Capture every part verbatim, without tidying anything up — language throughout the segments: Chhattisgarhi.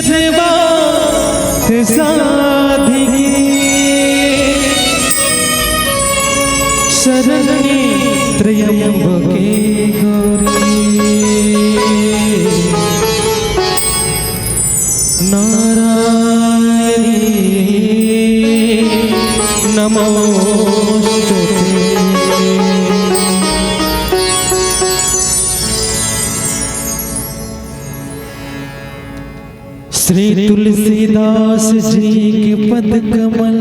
सेवा साधिके शरण्ये त्र्यंबके गौरी नारायणी नमोस्तुते। श्री तुलसीदास जी के पद कमल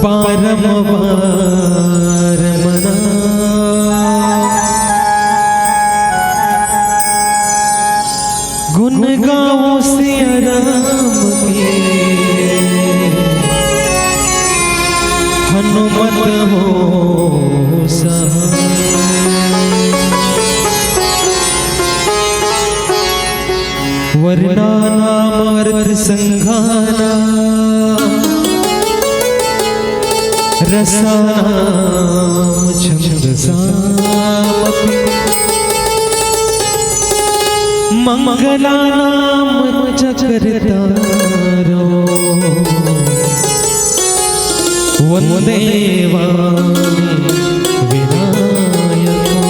बारंबार मना। गुण गावों सिया राम के, हनुमत हो सहाय। वर्णानामर्थ संघाना रसानाम छंदसामपि। मंगलानाम च कर्तारो वंदे वाणी विनायको।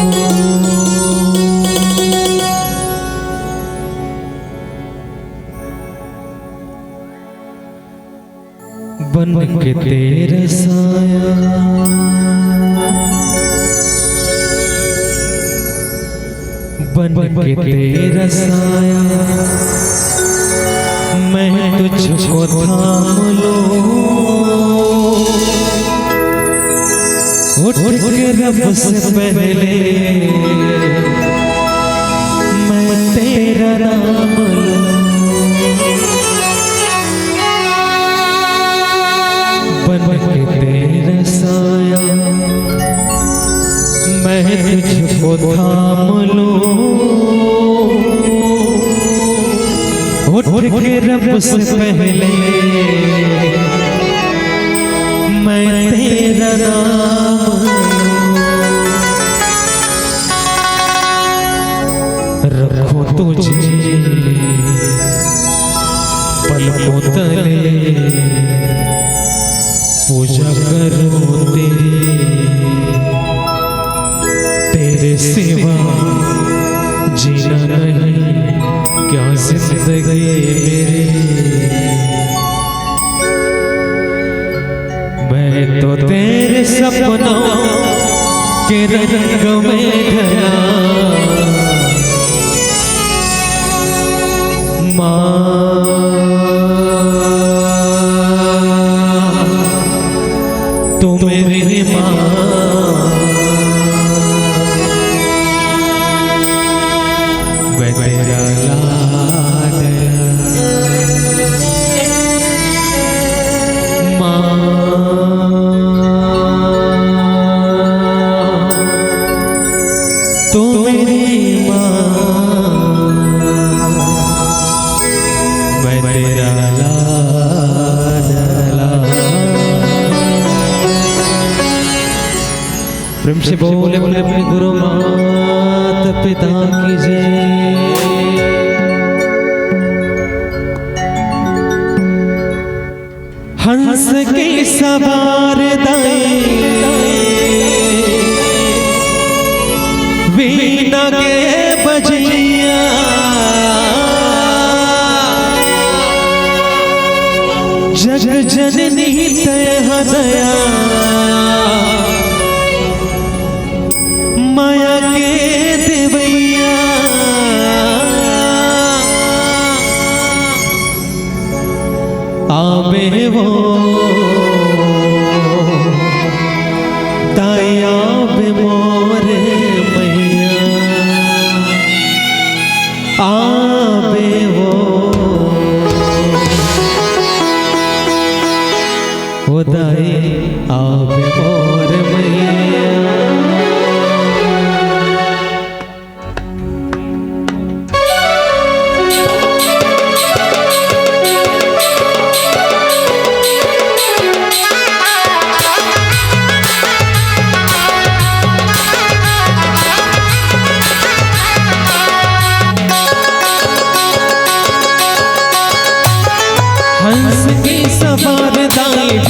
बन के तेरा साया, बन के तेरा साया, मैं तुझको थाम लूं। उठ के रब से पहले मैं तेरा नाम लूं। बन के तेरा साया, मैं तुझको थाम लूं। उठ के रब से पहले मैं तेरा नाम लूं। रखूं तुझे पलकों तले, पूजा करूं तेरी, तेरे सिवा जीना नहीं क्या जिंदगी मेरी। मैं तो तेरे सपनों के रंग में ढला। माँ, तू मेरी माँ, मैं तेरा लाडला। माँ, तू मेरी माँ, मैं तेरा लाडला। प्रेम से बोले, बोले अपने गुरु माता पिता की जय। हंस के सवार दाई, वीणा के बजैया, जग जननी तय हृदया, माया के देवैया। आबे वो दाई, आबे मोरे मैया, आबे वो, वो दाई, आबे मोरे मैया।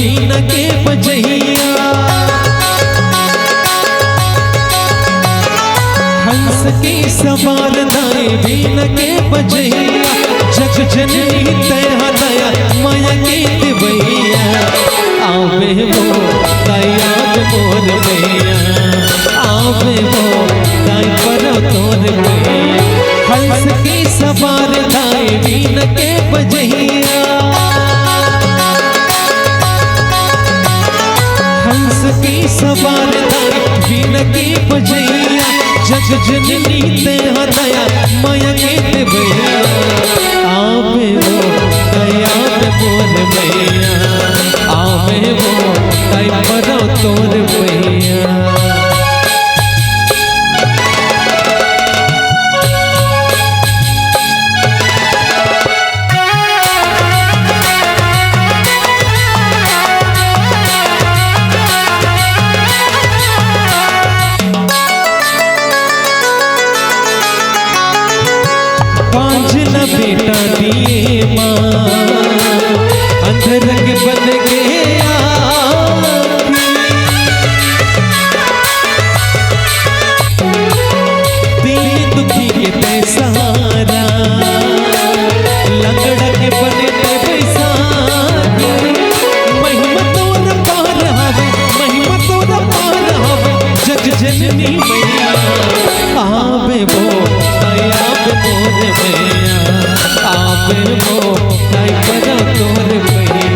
बीना के बजइया, हंस के सवार दाई बीना के बजइया, जग जननी तैं हा दया मया के देवइया। आवे वो दया मोर मैया, आवे वो दाई पर तोर मैया, हंस के सवार दाई बीना के बजइया। हंस के सवार दाई बीना के बजइया, जग जननी तैं हा दया मया के देवइया। आवे वो दया मोर मैया, आवे वो दाई पर तोर मैया। बांझ न बेटा दिए माँ, अंधरंग बन गया। दीन दुखी के तैं सहारा, लंगड़ा के बने तैं बैसाखी। महिमा तोर पार हवे, महिमा तोर पार हवे, जग जननी मैया। आवे वो दया मोर मैया, आवे वो दया तोर मैया।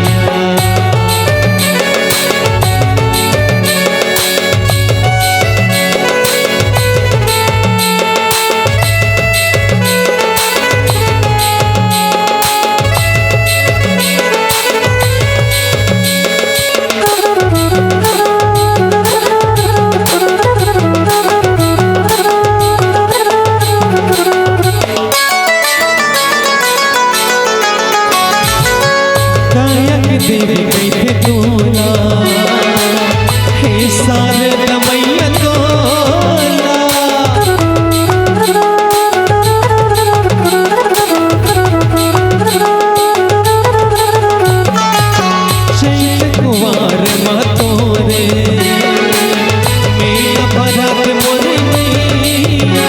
दया के देवी कहिथे तोला, हे शारदा मैया तोला। चैत कुवार मा तोरे, मेला भरत मोर मैया।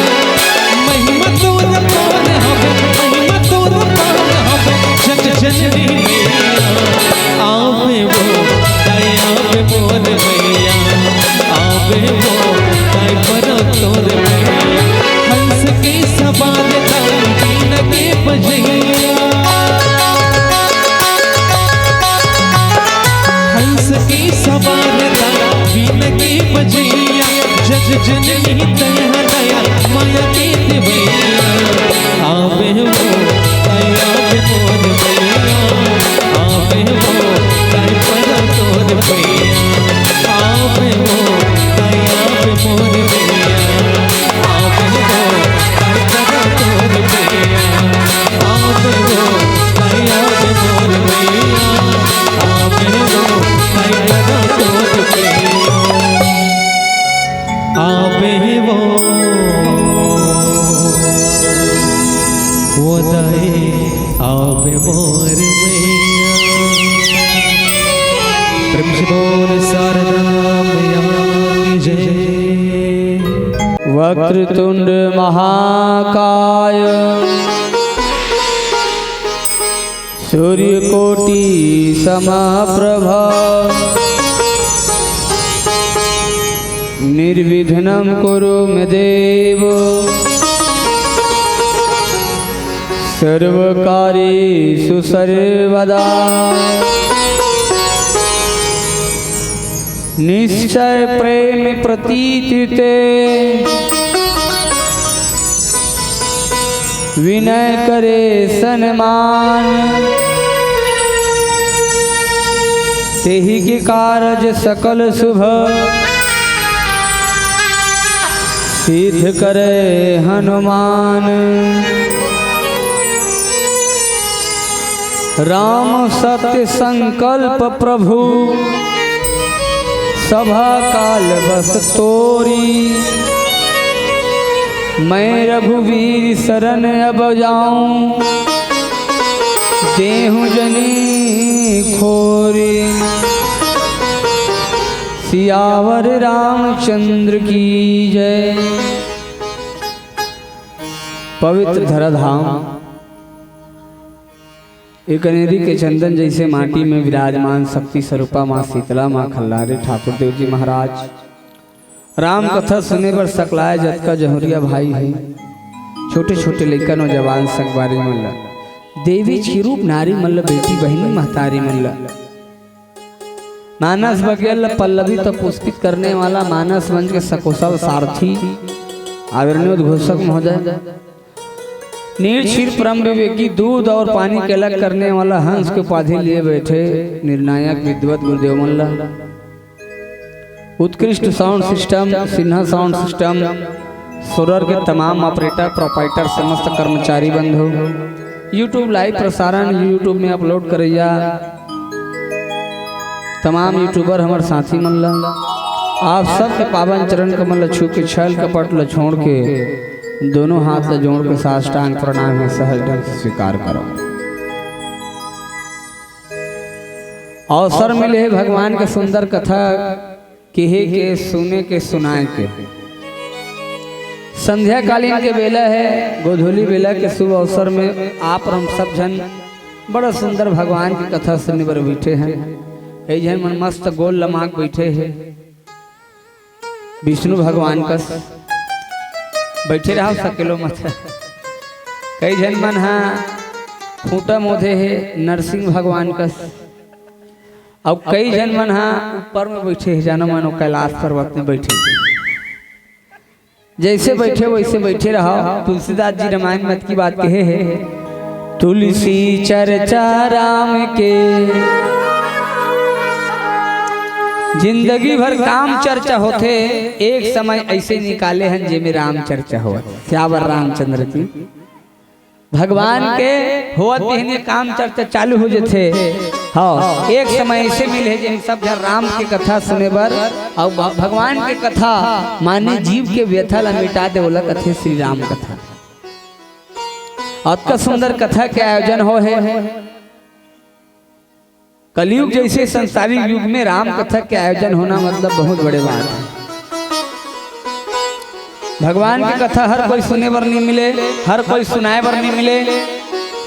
महिमा तोर पार हवे, महिमा तोर पार हवे, जग जननी मैया। आवे वो दया मोर मैया, आवे वो दया पर तोर मैया। हंस के सवार दाई बीना के बजइया, हंस के सवार दाई बीना के बजइया, जग जननी तैं हा दया मया के देवइया। आवे वो दया मोर मैया, आवे वो दया पर तोर मैया, आवे वो दया मोर मैया, आवे वो दया पर तोर मैया, आवे वो दया मोर मैया, आवे वो दया पर तोर मैया। आवे वो, वो दाई आवे मोर मैया। प्रेम से बोल शारदा मैया की जय। वक्रतुंड महाकाय सूर्यकोटि समप्रभ निर्विघ्नं कुरु मे देव सर्वकार्येषु सर्वदा। निश्चय प्रेम प्रीति ते विनय करे सनमान। तेहि के कारज सकल सुभ सिद्ध करे हनुमान। राम सत्य संकल्प प्रभु सभा काल बस तोरी। मैं रघुवीर शरण अब जाऊं देहु जनि खोरी। सियावर रामचंद्र की जय। पवित्र धराधाम ए कनेरी के चंदन जैसे माटी में विराजमान शक्ति स्वरूपा माँ शीतला, माँ खल्लारी ठाकुर देव जी महाराज, राम कथा सुने बर सकलाय जतका जहुरिया भाई हे, छोटे छोटे लइका नौजवान संगवारी मन ला, देवी के रूप नारी मन ला, बेटी बहिनी महतारी मन ला, मानस बगिया ला पल्लवित और पुष्पित करने वाला मानस मंच के सकुशल सारथी आदरणीय उद्घोषक महोदय, नीर क्षीर परम विवेकी, दूध और पानी के अलग करने वाला हंस के उपाधि लिए बैठे निर्णायक विद्वत गुरुदेव मन ला, उत्कृष्ट sound system, Sinha sound system, सुरर के तमाम ऑपरेटर, प्रोपाइटर, समस्त कर्मचारी बंधु, YouTube लाइव प्रसारण, YouTube में अपलोड करैया तमाम यूट्यूबर हमर साथी मन ला, आप सबके पावन चरण कमल ला छू के, छल कपट ला छोड़ के, दोनों हाथ ला जोड़ के साष्टांग प्रणाम हे, सहज ढंग से स्वीकार करो। अवसर मिले हे भगवान के सुंदर कथा केहे के, सुने के, सुनाए के। संध्या कालीन के बेला हे, गोधूली बेला के शुभ अवसर में आप और हम सब झन बड़ा सुंदर भगवान की कथा सुने बर बैठे हन। कई झन मन मस्त गोल लमाक बैठे हे, विष्णु भगवान कस बैठे रहो, सकेलो मत। कई झन मन हा खूंटा मोधे हे नरसिंह भगवान कस, अउ कई झन मन हा ऊपर में बैठे हे, जानो मानो कैलाश पर्वत में बैठे। जैसे बैठे वैसे बैठे रहो। तुलसीदास जी रामायण मत की बात कहे हे, तुलसी चर्चा राम के। जिंदगी भर काम चर्चा होथे, एक समय ऐसे निकाले हन जेमे राम चर्चा हो। सियावर रामचंद्र की भगवान के होवत बिहनिया काम चर्चा चालू हो जथे। हाँ, एक समय ऐसे मिले जेन सब झन राम के कथा सुने बर, अउ भ-, भगवान के कथा माने जीव के व्यथा ला मिटा दे, ओला कथे श्री राम कथा। अतका सुंदर कथा के आयोजन हो हे। कलयुग जैसे संसारिक युग में राम कथा के आयोजन होना मतलब बहुत बड़े बात है। भगवान की कथा हर कोई सुने बर नहीं मिले, हर कोई सुनाए बर नहीं मिले।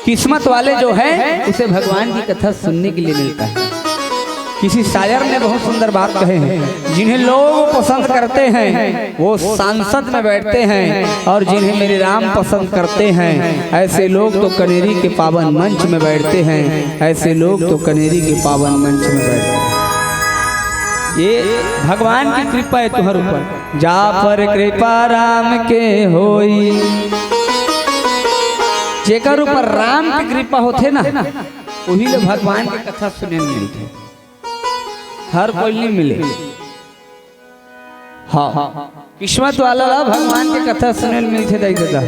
किस्मत वाले जो है, उसे भगवान की कथा सुनने के लिए मिलता है। किसी शायर ने बहुत सुंदर बात कहे हैं, जिन्हें लोग पसंद करते हैं, वो सांसद में बैठते हैं, और जिन्हें मेरे राम पसंद करते हैं, ऐसे लोग तो कनेरी के पावन मंच में बैठते हैं, ऐसे लोग तो कनेरी के पावन मंच में बैठते हैं। ये भगवान की कृपा है तुम्हारे ऊपर, जा पर कृपा राम के होई। जेकर ऊपर राम की कृपा होथे ना, वही ले भगवान की कथा सुने मिलथे, हर कोई नहीं मिले। हाँ, किस्मत वाला ला भगवान के कथा सुने ल मिलथे दाई ददा।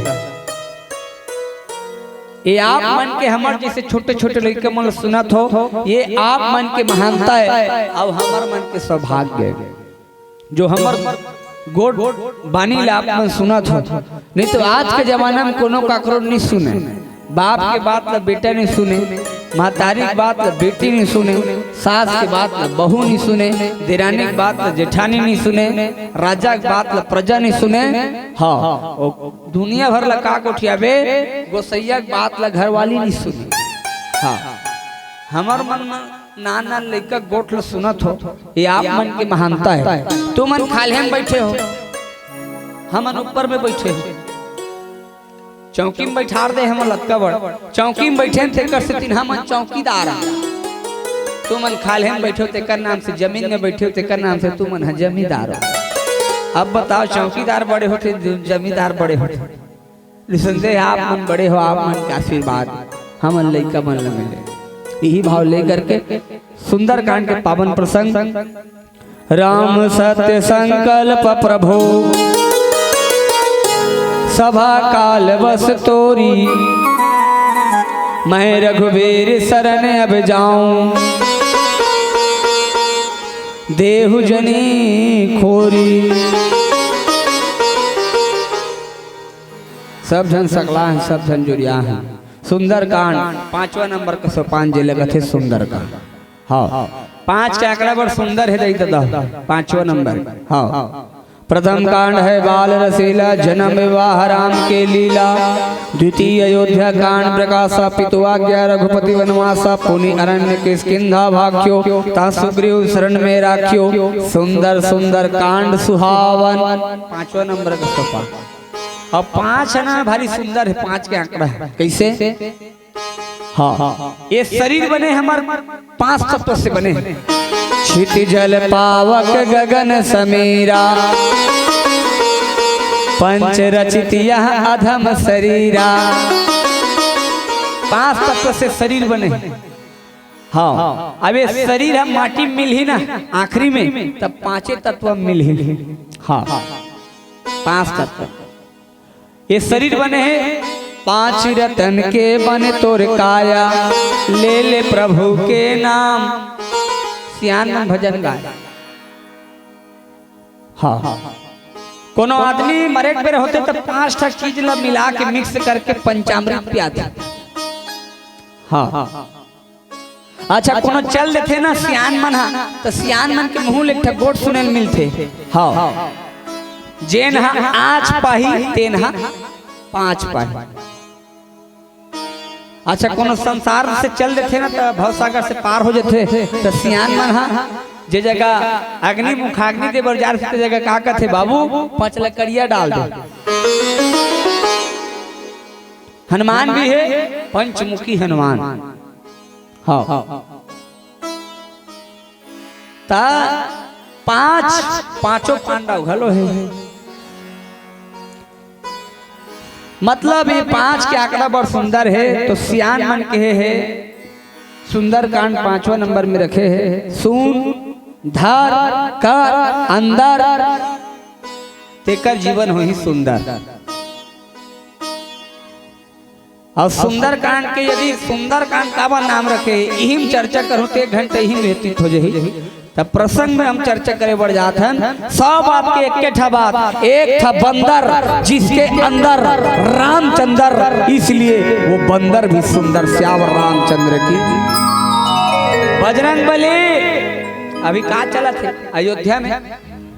ये आप मन के, हमर जैसे छोटे-छोटे लइका मन ल सुनत हो, ये आप मन के महानता है, अउ हमर मन के सौभाग्य है, जो हमर गोठ बानी ला आप मन सुनत हो। नहीं तो आज के जमाना में कोनो काकरो नहीं सुने। बाप के बात ला बेटा नहीं सुने, महतारी के बात ला बेटी नहीं सुने, सास के बात ला बहू नहीं सुने, देरानी के बात ला जेठानी नहीं सुने, राजा के बात ला प्रजा नहीं सुने। हाँ, ओ दुनिया भर ला का गोठियाबे, गोसैया के बात ला घरवाली नहीं सुने। हाँ, हमर मन में नान नान लइका गोठ ला सुनत हो, ये आप मन के महानता है। तुमन खाल्हे में बैठे हो, हमन ऊपर में बैठे हो। चौकी में बैठार दे हमन लतका बड़। चौकी में बैठे तेकर से तिन्हा मन चौकीदार आ। तुमन खाल्हे में बैठे हो तेकर नाम से, जमीन में बैठे हो तेकर नाम से तुमन ह जमींदार हो। अब बताओ, चौकीदार बड़े होथे, जमींदार बड़े होथे? निसंदेह आप मन बड़े हो, आप मन के आशीर्वाद हमन लइका मन ल मिले। यही भाव लेकर के सुंदरकांड के पावन प्रसंग राम सत्य संकल्प प्रभु सभा काल बस तोरी, मैं रघुबीर शरण अब जाऊं देहु जनी खोरी। सब झन सकला हैं, सब झन जुरिया हैं। सुंदरकांड पांचवा नंबर का सोपान जे लगत हे सुंदरकांड। हाँ, पांच के आंकड़ा बड़ सुंदर हे दई ददा। पांचवा नंबर। हाँ, प्रथम कांड है बाल रसीला, जन्म विवाह राम के लीला। द्वितीय अयोध्या कांड प्रकाशा, पितु आज्ञा रघुपति वनवासा। पुनि अरण्य किष्किंधा भाख्यो, ता सुग्रीव शरण में राख्यो। सुंदर सुंदर कांड सुहावन। पांचवा नंबर का सोपा। अब पांच है ना, भारी सुंदर है, पांच के आंकड़ा है। कैसे? हाँ, ये शरीर बने हमर पांच तत्व से बने। क्षिति जल पावक गगन समीरा, पंच रचित यह अधम शरीरा। पांच तत्व से शरीर बने। हाँ, अब ये शरीर हम माटी में मिलही ना आखिरी में, तब पांचे तत्व मिलही। हाँ, पांच तत्व। ये शरीर बने हे पांच रतन के बने तोर काया, ले ले प्रभु के नाम। सियान मन भजन गाय। हाँ, हाँ। कोनो आदमी मरे के बेर होथे त पांच ठा चीज ला मिला के, मिक्स करके पंचामृत पियाथे। हाँ, हाँ। अच्छा, कोनो चल देथे ना सियान मन हा, त सियान मन के मुंह ले एक ठा गोठ सुने ल मिलथे। हाँ, जेन हा आंच पाही, तेन हा पांच पाही। अच्छा, कोनो संसार से चल देथे ना, त भवसागर से पार हो जथे। त सियान मन हा जे जगह अग्नि मुखाग्नि दे बर जा रथे, ते जगह का कथे, "बाबू, पांच लकड़िया डाल दे।" हनुमान भी हे, पंचमुखी हनुमान। हाँ। त पांच, पांचों पांडव घलो हे। मतलब, ये पांच के आंकड़ा बड़ सुंदर हे, तो सियान मन कहे हे, सुंदरकांड पांचवा नंबर में रखे हे, सुन, धर, कर, अंदर, तेकर जीवन होही सुंदर। अउ सुंदरकांड के यदि सुंदरकांड काबर नाम रखे, इही म चर्चा करूं त एक घंटा इही म व्यतीत हो जाही। त प्रसंग में हम चर्चा करे बर जात हन। सब आपके एक ठा बात, एक ठा बंदर जिसके अंदर रामचंद्र, इसलिए वो बंदर भी सुंदर। सियावर रामचंद्र की। बजरंग बली अभी का चलत हे अयोध्या में?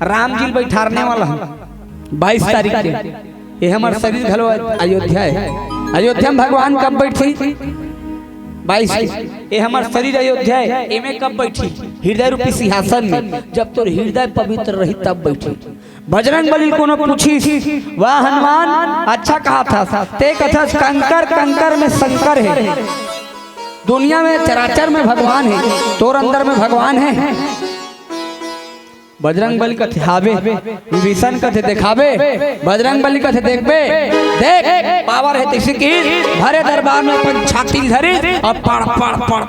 राम जी ल बैठारने वाला हे बाईस तारीख के। ये हमर शरीर घलो अयोध्या हे। अयोध्या में भगवान कब बैठी? बाईस के। ये हमर शरीर अयोध्या हे, एमे कब बैठी? हृदय रूपी सिंहासन में। जब तोर हृदय पवित्र रही तब बैठी। बजरंग बली कोनो पूछिस, "वाह हनुमान, अच्छा कहा था, ते कथस कंकर कंकर में शंकर हे, दुनिया में चराचर में भगवान हे, तोर अंदर में भगवान हे?" बजरंग बली कथे, "हावे।" विभीषण कथे, "देखाबे?" बजरंग बली कथे, "देखबे, देख, पावर हे तइसे कि।" भरे दरबार में अपन छाती धरी अउ पड़, पड़, पड़।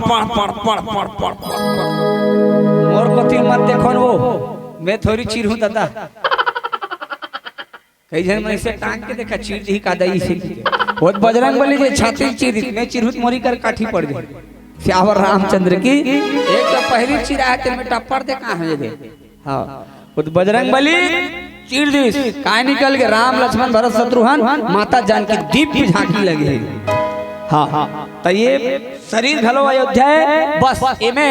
मोर कोती मत देखो न वो, मैं थोड़ी चिरहूं ददा। कई झन मन अइसे टांग के देखा, चीर दिही का दई से। वो बजरंग बली जे छाती चीरिस, मैं चिरहूं त मोरी कर काठी पड़ जाही। सियावर रामचंद्र की। एक तो पहली चिरा हे, तेन में टप्पर दे कहां हे दे। हाँ, वो तो बजरंग बली चीर दिस, काय निकल के राम लक्ष्मण भरत शत्रुघ्न, माता जानकी दीप की झांकी लगे हे। हाँ, हाँ, त ये शरीर घलो अयोध्या हे, बस एमे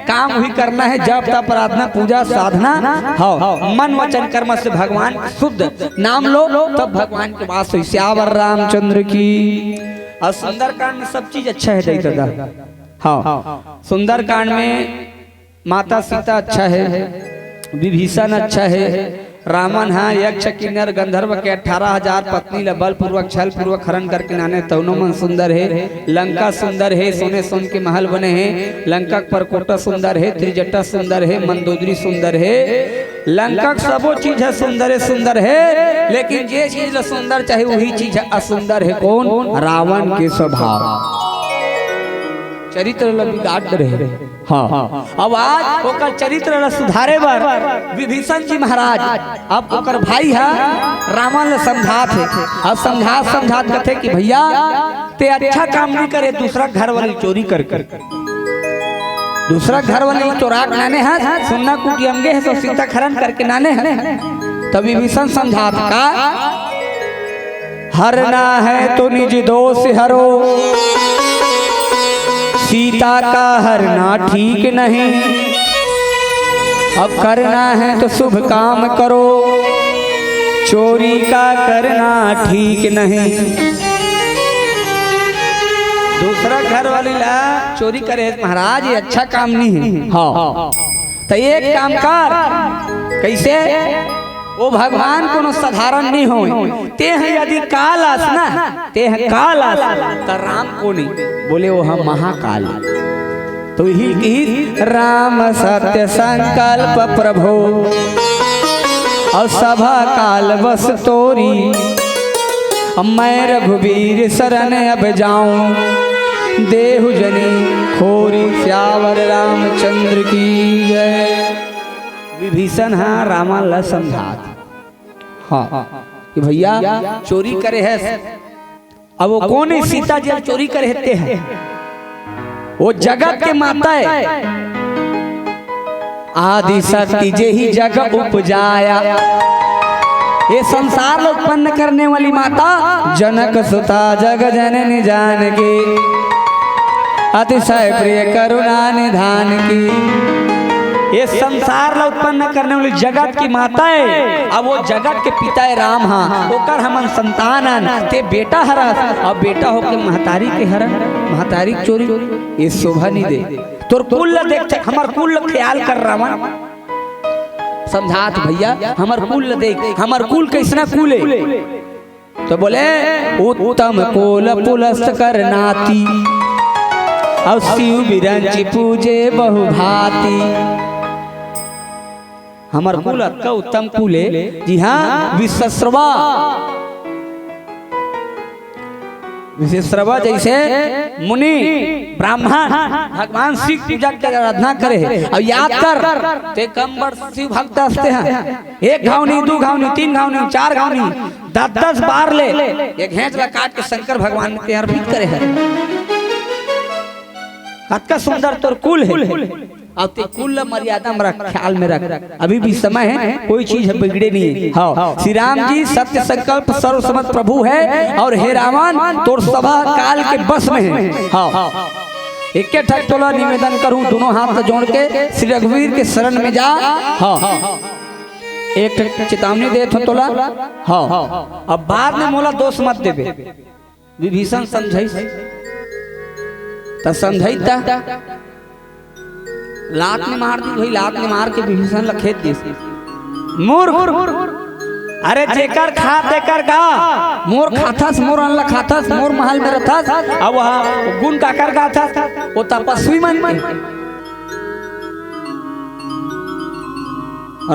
काम उही करना हे, जप तप प्रार्थना पूजा साधना, हाँ, मन वचन कर्म से भगवान के शुद्ध नाम लो, तब भगवान के वास होही। सियावर रामचंद्र की। अउ सुंदरकांड में सब चीज अच्छा हे, दई ददा। हाँ, सुंदरकांड में माता सीता अच्छा हे, विभीषण अच्छा हे, रावण ह यक्ष किन्नर गंधर्व के अठारह हजार पत्नी ल बलपूर्वक छलपूर्वक हरण करके लाने, तउनो मन सुंदर हे। लंका सुंदर हे, सोने सोन के महल बने हे। लंका के परकोटा सुंदर हे, त्रिजटा सुंदर हे, मंदोदरी सुंदर हे। लंका के सबो चीज ह सुंदर हे, सुंदर हे, लेकिन जे चीज ल सुंदर चाही, उही चीज ह असुंदर हे। कोन? रावण के स्वभाव, चरित्र ल बिगाड़ रहे। हाँ, अब आज ओकर चरित्र ल सुधारे बर विभीषण जी महाराज अब ओकर भाई ह रावण ल समझात हे। अब समझात समझात कथे कि भैया, ते अच्छा काम नहीं करे, दूसरा घर वाली चोरी करके, दूसरा घर वाली चोरा के लाने हस, सुन्ना कुटी अंगे हे, तो सीता हरण करके लाने हस। तब विभीषण समझात का, हरना है तो निज दोष हरो, सीता का हरना ठीक नहीं। अब करना है तो शुभ काम करो, चोरी का करना ठीक नहीं। दूसरा घर वाली ला चोरी करे, महाराज, ये अच्छा काम नहीं है। हाँ, तो एक काम कर, कैसे? वो भगवान कोनो साधारण नहीं होय। तेह यदि काल अस ना, तेह काल अस, त राम कोन ए? बोले, वो हम महाकाल। तो ही की, राम सत्य संकल्प प्रभु, और सभा काल बस तोरी। मैं रघुबीर शरण अब जाऊं, देहु जनि खोरी। सियावर रामचंद्र की जय। विभीषण हा रावण ला समझात, हाँ, कि भैया, चोरी करे है। अब वो कोन ए? सीता जी चोरी करे हे तेह। वो जगत के माता है। आदि शक्ति जेहि जग उपजाया, ये संसार ला उत्पन्न करने वाली माता। जनक सुता जग जननी जानकी, अतिशय प्रिय करुणा निधान की। ये संसार ला उत्पन्न करने वाली जगत की माता है। अब वो जगत के पिता है राम, हाँ, ओकर हमन संतान अन। ते बेटा हरस, अब बेटा होके महतारी के हरन, महतारी के चोरी। ये शोभा नहीं दे। तोर कुल ला देख, हमर कुल ला ख्याल कर रावण। समझात भैया, हमर कुल ला देख, हमर कुल कैसना कुल है। तो बोले, उत्तम कुल पुलस्त कर नाती, और शिव बिरंच पूजे बहुभांति। हमर कुल अतका उत्तम कुल ए, जी हाँ, विश्रवा, विश्रवा जैसे मुनि, ब्राह्मण, भगवान शिव पूजा के आराधना करे हे। और याद कर, ते कम बड़ शिव भक्त हंसते हैं। एक घाव नहीं, दू घाव नहीं, तीन घाव नहीं, चार घाव नहीं, दस दस बार ले ये घेंच ला काट के शंकर भगवान में ते अर्पित करे है। अतका सुंदर तोर कुल है। अब ते कुल ला मर्यादा में रख, ख्याल में रख। अभी भी समय है, कोई चीज बिगड़े नहीं है। हाँ, श्री राम जी सत्य संकल्प सर्वसमत प्रभु है। और हे रावण, तोर सभा काल के बस में है। हाँ, एक ठक तोला निवेदन करूं, दोनों हाथ जोड़ के श्री रघुवीर के शरण में जा। हाँ, एक ठक चेतावनी देत हो तोला। हाँ, अब बाद में मोला दोष मत देबे। विभीषण समझाइस, त समझाइस त लात में मार दी भाई, लात में मार के विभीषण ला खेद दिस। मूर्ख, अरे जेकर खा तेकर गा, मोर खाथस, मोर अन्न ला खाथस, मोर महल में रथस, अब वह गुण काकर गाथस, वो तपस्वी मन के।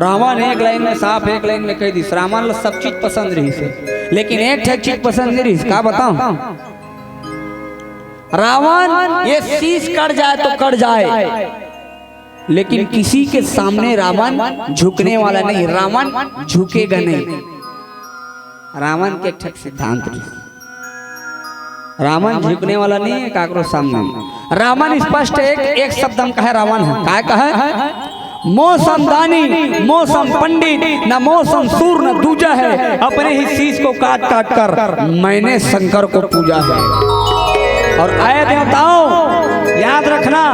रावण एक लाइन में साफ, एक लाइन में कह दिस, रावण ला सब चीज पसंद रहिस हे, लेकिन एक ठे चीज पसंद नहीं रहिस। का बताऊं? रावण ये शीश कट जाए तो कट जाए, लेकिन किसी के सामने रावण झुकने वाला नहीं, रावण झुकेगा नहीं। रावण के एक ठक सिद्धांत रहिस। रावण झुकने वाला नहीं है काकरो सामने। रावण स्पष्ट एक, एक शब्द में कहे, रावण है। काय कहे? मो सम दानी, मो सम पंडित, न मो सम सूर, न दूजा है, अपने ही शीश को काट काट कर मैंने शंकर को पूजा है। और ऐ देवताओं, याद रखना,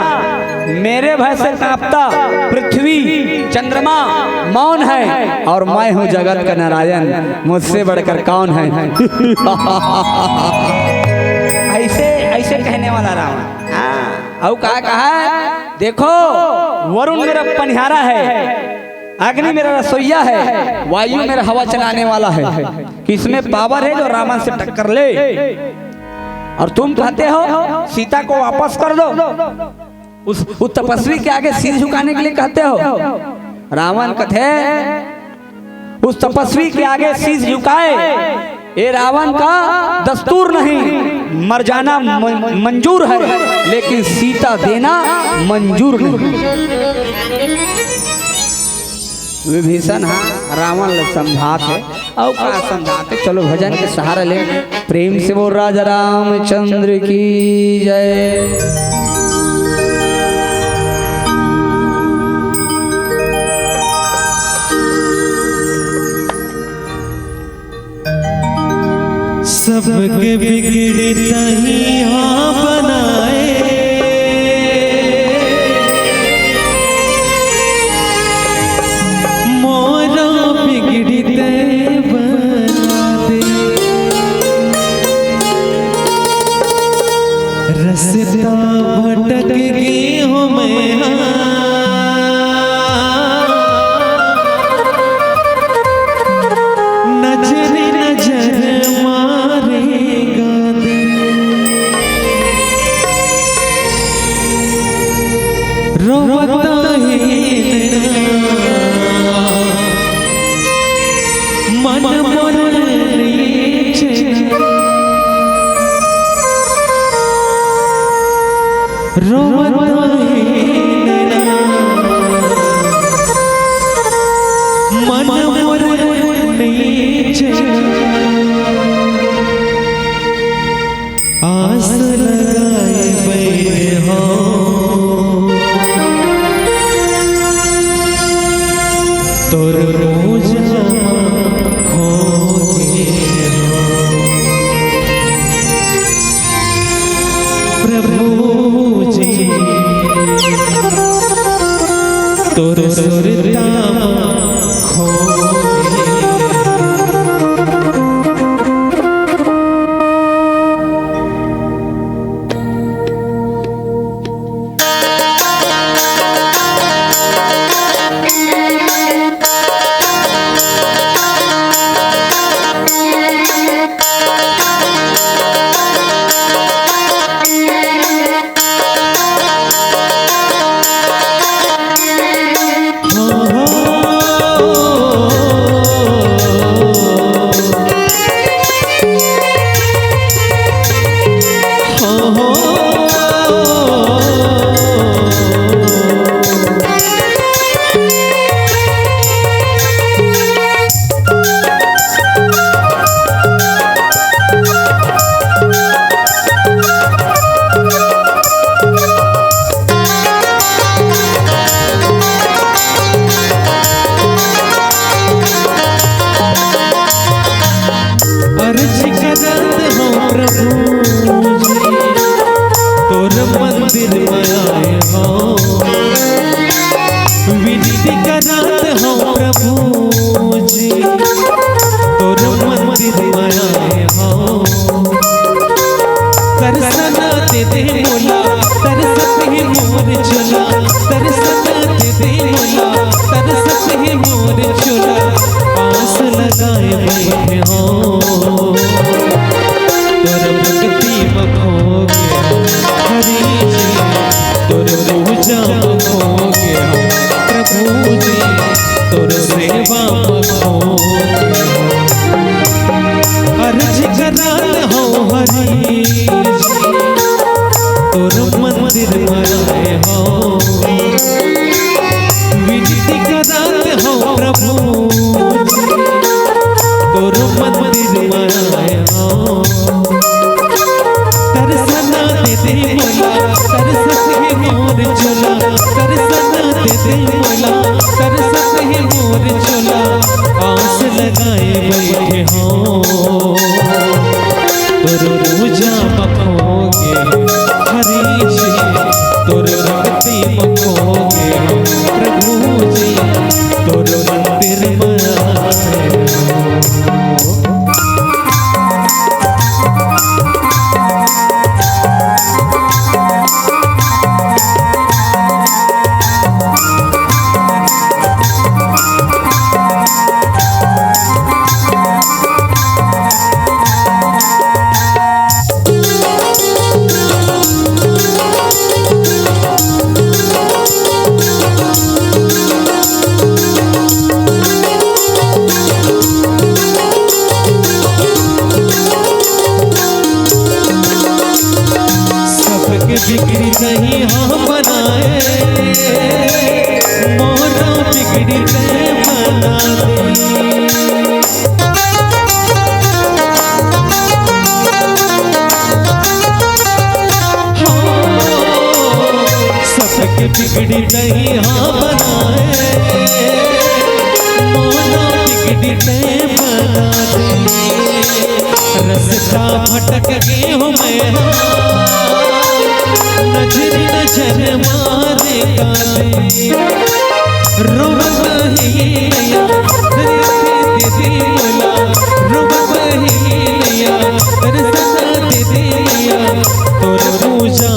मेरे भय से कांपता पृथ्वी, चंद्रमा मौन है, और मैं हूँ जगत का नारायण, मुझसे बढ़कर कौन है? ऐसे, ऐसे कहने वाला रावण। हाँ, और कहा, कहा, देखो, वरुण मेरा पनिहारा है, अग्नि मेरा रसोईया है, वायु मेरा हवा चलाने वाला है। किसमें पावर है जो रावण से टक्कर ले? और तुम कहते हो सीता को वापस कर दो, उस, उस तपस्वी के आगे सिर झुकाने के लिए कहते हो। रावण कथे, उस तपस्वी के आगे शीश झुकाए, ये रावण का दस्तूर नहीं। मर जाना म-, मंजूर है, लेकिन सीता देना मंजूर नहीं। विभीषण हा रावण ला समझात हे, अउ का समझात हे? चलो भजन के सहारा ले। प्रेम से बोल राजा रामचंद्र की जय। सबके बिगड़े तहिया बनाए, रस्ता भटक गे हों मैं हा, नजर नजर मारे गादे। रोवत हे नैना, मन मोर नइ चैन। रोवत हे नैना, मन मोर नइ चैन। आस लगाए बइठे हों, तोर पूजा म खो गे हों। प्रभु जी, तोर सुरता म खो गे हों। अर्जी करत हों प्रभु जी, तोर मंदिर म आए हों। विनती करत हों प्रभु जी, तोर मंदिर म आए हों। दर्शन दे दे मोला, तरसत हे मोर चोला। दर्शन दे दे मोला, तरसत हे मोर चोला। आस लगाए बइठे हों, तोर भक्ति म खो गे हों हरि जी, तोर पूजा म खो गे हों प्रभु जी, तोर सेवा म खो गे हों। अर्जी करत हों हरि जी, तोर मंदिर म आए हों। विनती करत हों प्रभु जी, तोर मंदिर म आए हों। दर्शन दे दे मोला, तरसत हे मोर चोला। दर्शन दे दे मोला, तरसत हे मोर चोला। आस लगाए बइठे हों, तोर पूजा म खो गे हों हरि जी, तोर भक्ति म खो गे हों प्रभु जी, तोर मंदिर म आए हों। सबके बिगड़ी नहीं हम बनाए, मोरो बिगड़ी तैं बना दे। हो, सबके बिगड़ी तैं हा बनाए, मोरो बिगड़ी तैं बना दे। रस्ता भटक गे हों मैं हा, नजर नजर मारे कादे। रोवत हे नैया, दर्शन दे दे मोला। रोवत हे नैया, दर्शन दे दे नैया। तोर पूजा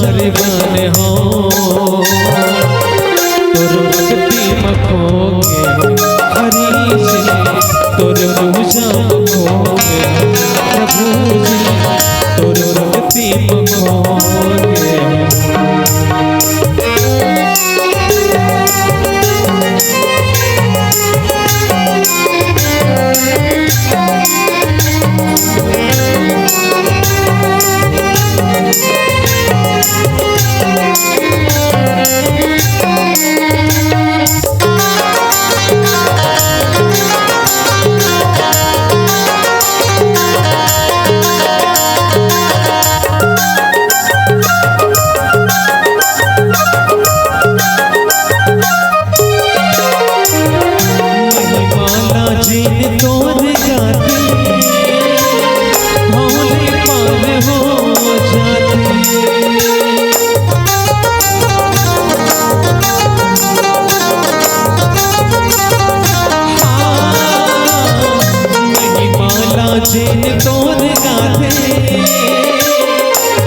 महिमा ला जेन तोर गाथे, भव ले पार हो जाथे। हाँ, महिमा ला जेन तोर गाथे,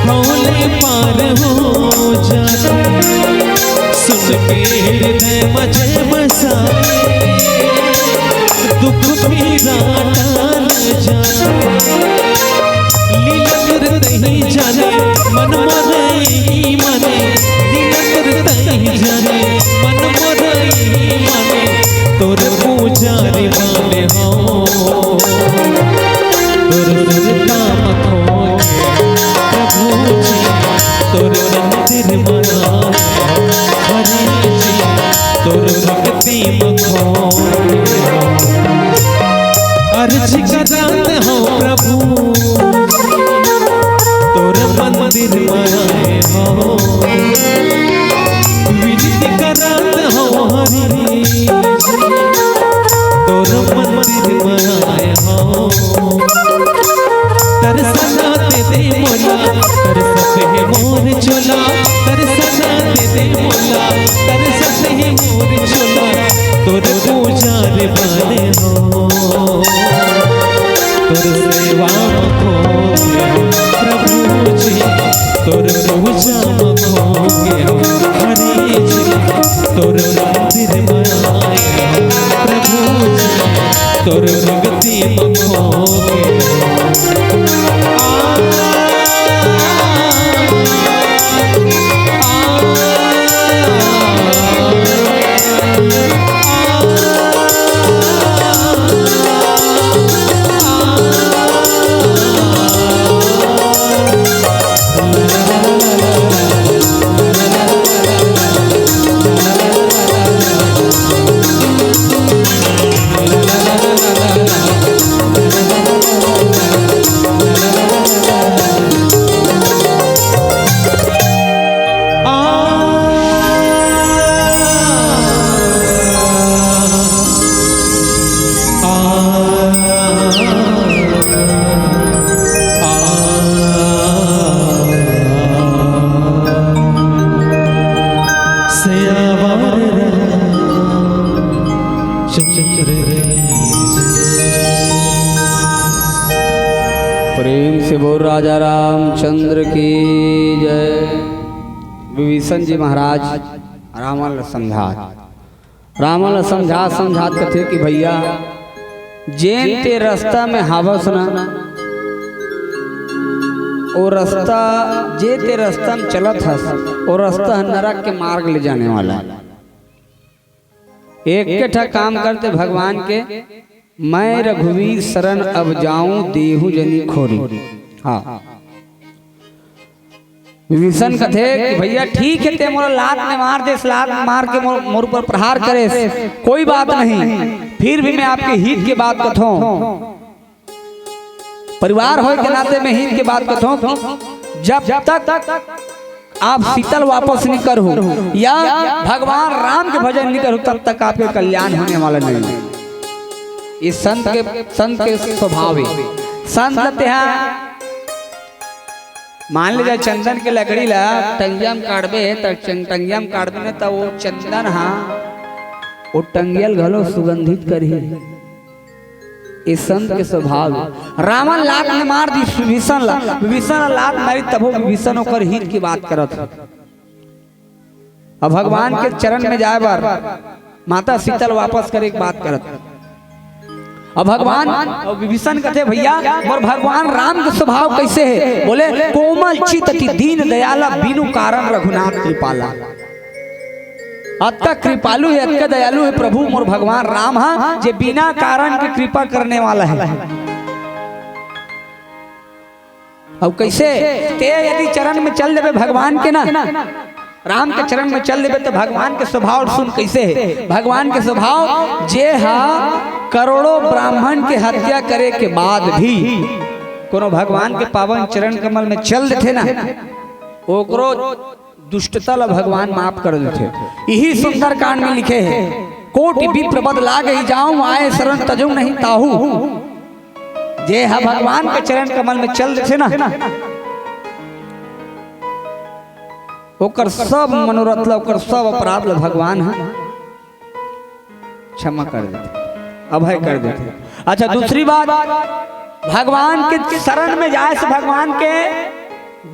भव ले पार हो जाथे। सुन के हृदय म जय बसाए, दुख पीरा टल जाए। लीला करत ही जाने मन मोर ही माने, लीला करत ही जाने मन मोर ही माने। तोर पुजारी बने हँव, तोर सुरता म खो के प्रभु जी, तोर मंदिर म आए हँव हरि जी, तोर भक्ति म खो के हँव। अर्जी करत हँव प्रभु, तोर मंदिर म आए हँव, विनती करत हँव हरि, तोर मंदिर म आए हँव। दर्शन दे दे मोला, तरसत हे मोर चोला, दर्शन दे दे मोला, तरसत हे मोर चोला, तोर पुजार बने हँव। तोर सेवा म खो गे हँव प्रभु जी, तोर पूजा म खो गे हँव हरि जी, तोर मंदिर म आए हँव प्रभु जी, तोर भक्ति म खो गे हँव। आ, आ, आ, प्रेम से बोल राजा रामचंद्र की जय। विभीषण जी महाराज रावण ल समझात, रावण ल समझात समझात कथे कि भैया, जेन ते रस्ता में हावस ना, ओ रस्ता, जे ते रस्ता में चलत हस, ओ रस्ता ह नरक के मार्ग ले जाने वाला हे। एक ठा काम करते भगवान के, मैं रघुवीर शरण अब जाऊं, देहु जनि खोरी। हाँ, विभीषण कथे कि भैया ठीक हे, ते मोला लात में मार देस, लात में मार के मोर, मोर ऊपर प्रहार करेस, कोई बात नहीं, फिर भी मैं आपके हित के बात कथों, परिवार होय के नाते मैं हित के बात कथों कि जब तक आप सीता ल वापस नहीं करहू या भगवान राम के भजन नहीं करहू, तब तक आपके कल्याण होने वाला नहीं है। ये संत के, संत के स्वभाव हे। संत ल तेहा मान ले जा, चंदन के लकड़ी ला टंगिया में काटबे, त चं-, टंगिया में काटबे न, त वो चंदन हा वो टंगिया ल घलो सुगंधित करही। ये संत के स्वभाव हे। रावण लात में मार दिस विभीषण ला, विभीषण ला लात मारी, तभो विभीषण ओकर हित की बात करत हे। अब भगवान के चरण में जाए बर माता सीता ल वापस करे के बात करत हे। अब भगवान, अब विभीषण कथे, "भैया, मोर भगवान राम के स्वभाव कइसे हे?" बोले, "कोमल चित अति दीन दयाला, बिनु कारण रघुनाथ कृपाला।" अतका कृपालु हे, अतका दयालु हे प्रभु मोर भगवान राम ह, जे बिना कारण के कृपा करने वाला हे। अउ कइसे? ते यदि चरण में चल देबे भगवान के ना, राम के चरण में चल देबे, त भगवान के स्वभाव सुन कइसे हे। भगवान के स्वभाव, जे हा करोड़ों ब्राह्मण के हत्या करे के बाद भी कोनो भगवान के पावन चरण कमल में चल देथे ना, ओकरो दुष्टता ला भगवान माफ कर देथे। इही सुंदरकांड में लिखे हे, "कोटि विप्र बद लागहि जाऊं, आए शरण तजऊं नहीं ताहू।" जे ह भगवान के चरण कमल में चल देथे ना, ओकर सब मनोरथ ला, ओकर सब अपराध ला भगवान ह क्षमा कर देथे, अभय कर देथे। अच्छा, दूसरी बात, भगवान के शरण में जाए से भगवान के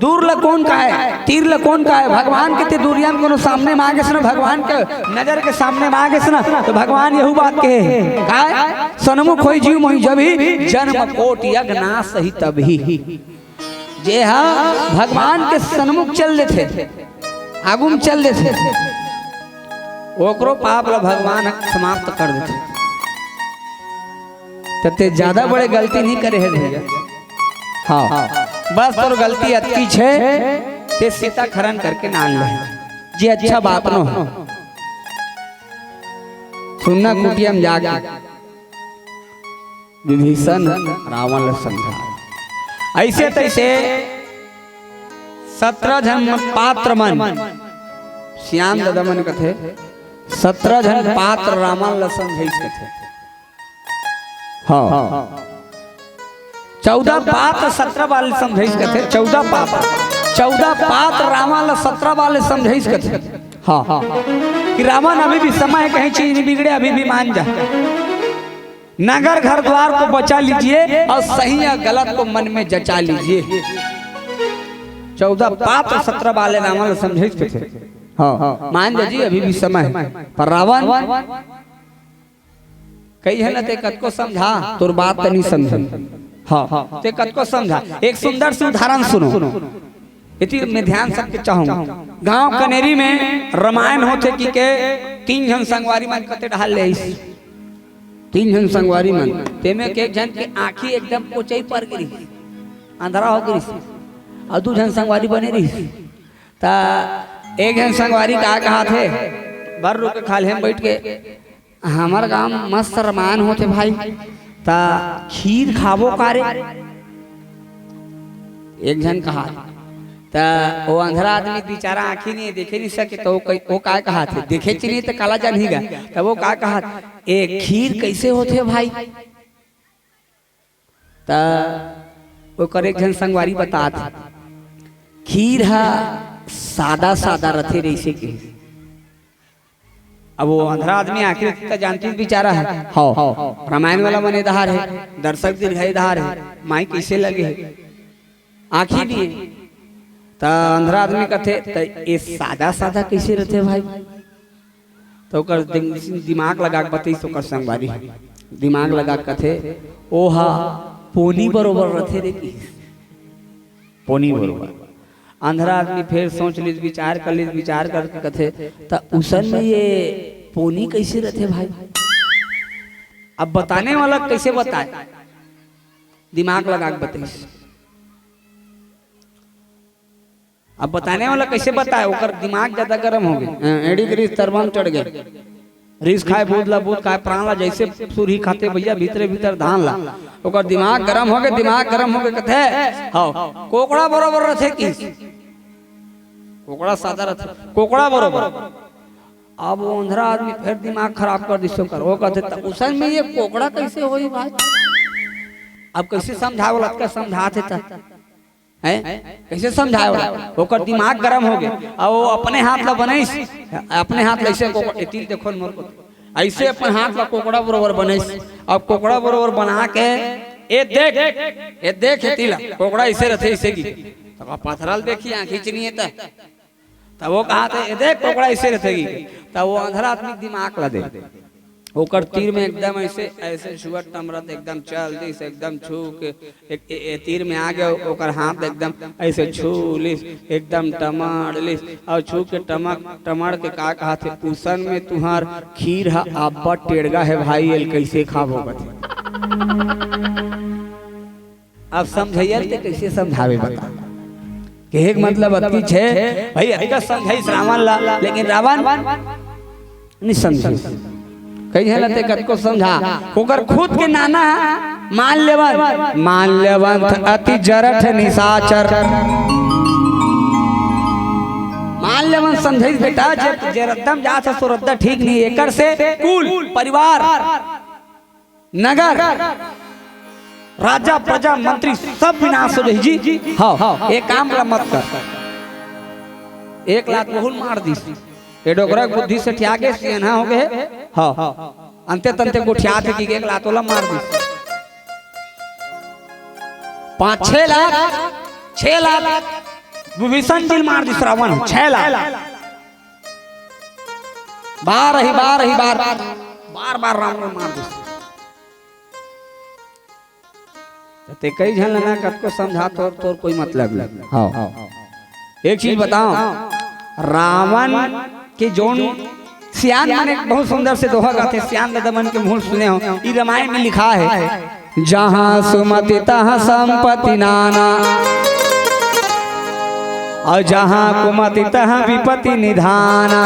दूर ल कोन काहे, तीर ल कोन काहे? भगवान के ते दूरिया में कोनो सामने में आ गेस ना, भगवान के नजर के सामने में आ गेस ना, त भगवान यहू बात कहे, काय? "सन्मुख होई जीव मोहि जब ही, जन्म कोटि अघ नासहि तब ही।" जे हा भगवान के सन्मुख चल देथे, आगू में चल देथे, ओकरो पाप ल भगवान ह समाप्त कर देथे। त ते ज्यादा बड़े गलती नहीं करे हे भैया। हाँ, बस तोर गलती अतकी छे, ते सीता खरन करके नान ले, जे अच्छा बाप नो हे। सुनना कुटिया में जाके विभीषण रावण ल समझा। अइसे तइसे सतरा झन पात्र मन, सियान ददा मन कथे, सतरा झन पात्र रावण ल समझाइस कथे। हाँ। चौदह पात्र सतरा बार समझाइस कथे, चौदह पात्र, चौदह पात्र रावण ल सतरा बार समझाइस कथे। हाँ, हाँ। कि रावण अभी भी समय हे, कहीं चीज नहीं बिगड़े, अभी भी मान जा। नगर घर द्वार को बचा लीजिए और सही या गलत को मन में जचा लीजिए। चौदह पात्र सतरा बार रावण ल समझाइस कथे। हाँ, मान जा जी, अभी भी समय हे। पर रावण कही हे ना, ते कतको समझा, तोर बात त नहीं समझे। हाँ, ते कतको समझा। एक सुंदर से उदाहरण सुनो, इति मैं ध्यान सबके चाहूँ। गांव कनेरी में रामायण होथे कि के तीन झन संगवारी मन कते डहार ले आइस। तीन झन संगवारी मन, तेमे के एक झन के आँखी एकदम कोचई पर गिरी, अंधरा हो गिरी, अउ दू झन संगवारी बने रही। त एक झन संगवारी का कहाथे, बर रुक खाल्हे में बैठ के, "हमर गांव मस्त रामायण होथे भाई, त खीर खाबो का रे?" एक झन कहा, त वो अंधरा आदमी बेचारा आँखी नहीं देखे नहीं सके, त वो कई-, वो काय कहाथे, देखे च नहीं त काला जानही गा, त वो काय कहा, "ए खीर कइसे होथे भाई?" त ओकर एक झन संगवारी बतात, "खीर ह सादा सादा रथे," रहिसे के। अब वो अंधरा आदमी आखिर त जानती बेचारा हे। हाँ, रामायण वाला मन ए डहार हे, दर्शक दीर्घा ए डहार हे, माई कइसे लगे हे, आँखी नहीं हे। त अंधरा आदमी कथे, "त ए सादा सादा कइसे रथे भाई?" त ओकर दिम-, दिमाग लगा के बतइस ओकर संगवारी। दिमाग लगा के कथे, "ओ हा पोनी बरोबर रथे रे," किहिस। पोनी बरोबर। अंधरा आदमी फेर सोच लिस, विचार कर लिस, विचार करके कथे, "त उसन में ये पोनी कइसे रथे भाई?" अब बताने वाला कइसे बताए? दिमाग लगा के बतइस। अब बताने वाला कइसे बताए, ओकर दिमाग ज्यादा गरम हो गे। अ, एड़ी के रीस तरवा म चढ़ गे। रीस खाए, बूद ला बूद खाए, प्राण ला जइसे सुरही खाथे भैया, भीतरे भीतर धान ला। ओकर दिमाग गरम हो गे, दिमाग गरम हो गे, कथे, "हव, कोकड़ा बरोबर रथे," किहिस। कोकड़ा सादा रथे, कोकड़ा बरोबर। अब वो अंधरा आदमी फेर दिमाग खराब कर दिस ओकर। वो कथे, "त उसन में ये कोकड़ा कइसे होही भाई?" अब कइसे समझावल, अतका समझाथे त। हैं? कइसे समझाए ओला? ओकर दिमाग गरम हो गे। अउ वो अपने हाथ ला बनइस, अपने हाथ ला अइसे कोकड़ा, ए तिल देखो न मोर को। अइसे अपन हाथ ला कोकड़ा बरोबर बनइस। अब कोकड़ा बरोबर बना के, "ए देख, ए देख, ए तिल, कोकड़ा अइसे रथे, अइसे गी।" त पथरा ल देखही, आँखी च नइ हे त। त वो कहाथे, "ए देख, कोकड़ा अइसे रथे गी।" त वो अंधरा आदमी दिमाग ला दे। ओकर तीर में एकदम ऐसे, ऐसे छुअत टमरत एकदम चल दिस, एकदम छू के एक, ए, ए, तीर में आ गया, ओकर हाथ एकदम ऐसे छू लिस, एकदम टमड़ लिस, और छू के टमक, टमड़ के का कहा थे, "उसन में तुहार खीर हा अब्बड़ टेड़गा है भाई, एल कैसे खाबो?" कथे। अब समझइया ते कैसे समझावे, बता? कहे के मतलब अतकी छे भाई, अतका समझाइस रावण ला, लेकिन रावण नहीं समझे। कही है ना, ते कतको समझा, ओकर खुद के नाना मान लेवन, मान लेवन अति जरठ निशाचर। मान लेवन समझाइस बेटा, जे, जे रद्दम जात है, सो रद्दा ठीक नहीं, एकर से कुल, परिवार, नगर, राजा, प्रजा, मंत्री सब विनाश हो जाही जी। हाँ, ये काम ला मत कर। एक लात वहू ल मार दिस। ये डोकरा के बुद्धि से ठिया के सियनहा हो गए। हाँ, अंते तंते गोठियात हे कि एक लात ओला मार दिस। पाँच, छह लात, छह लात विभीषण जी ल मार दिस रावण, छह लात। बार ही बार ही बार, बार बार रावण मार दिस। त ते कई झन ल ना कतको समझा, तोर, तोर कोई मतलब नहीं। हाँ। एक चीज बताओ, रावण के जोन सियान मन एक बहुत सुंदर से दोहा गाथे, सियान ददा मन के मुंह सुने हो, ई रामायण में लिखा है, "जहाँ सुमति तहाँ संपत्ति नाना, और जहाँ कुमति तहाँ विपत्ति निधाना।"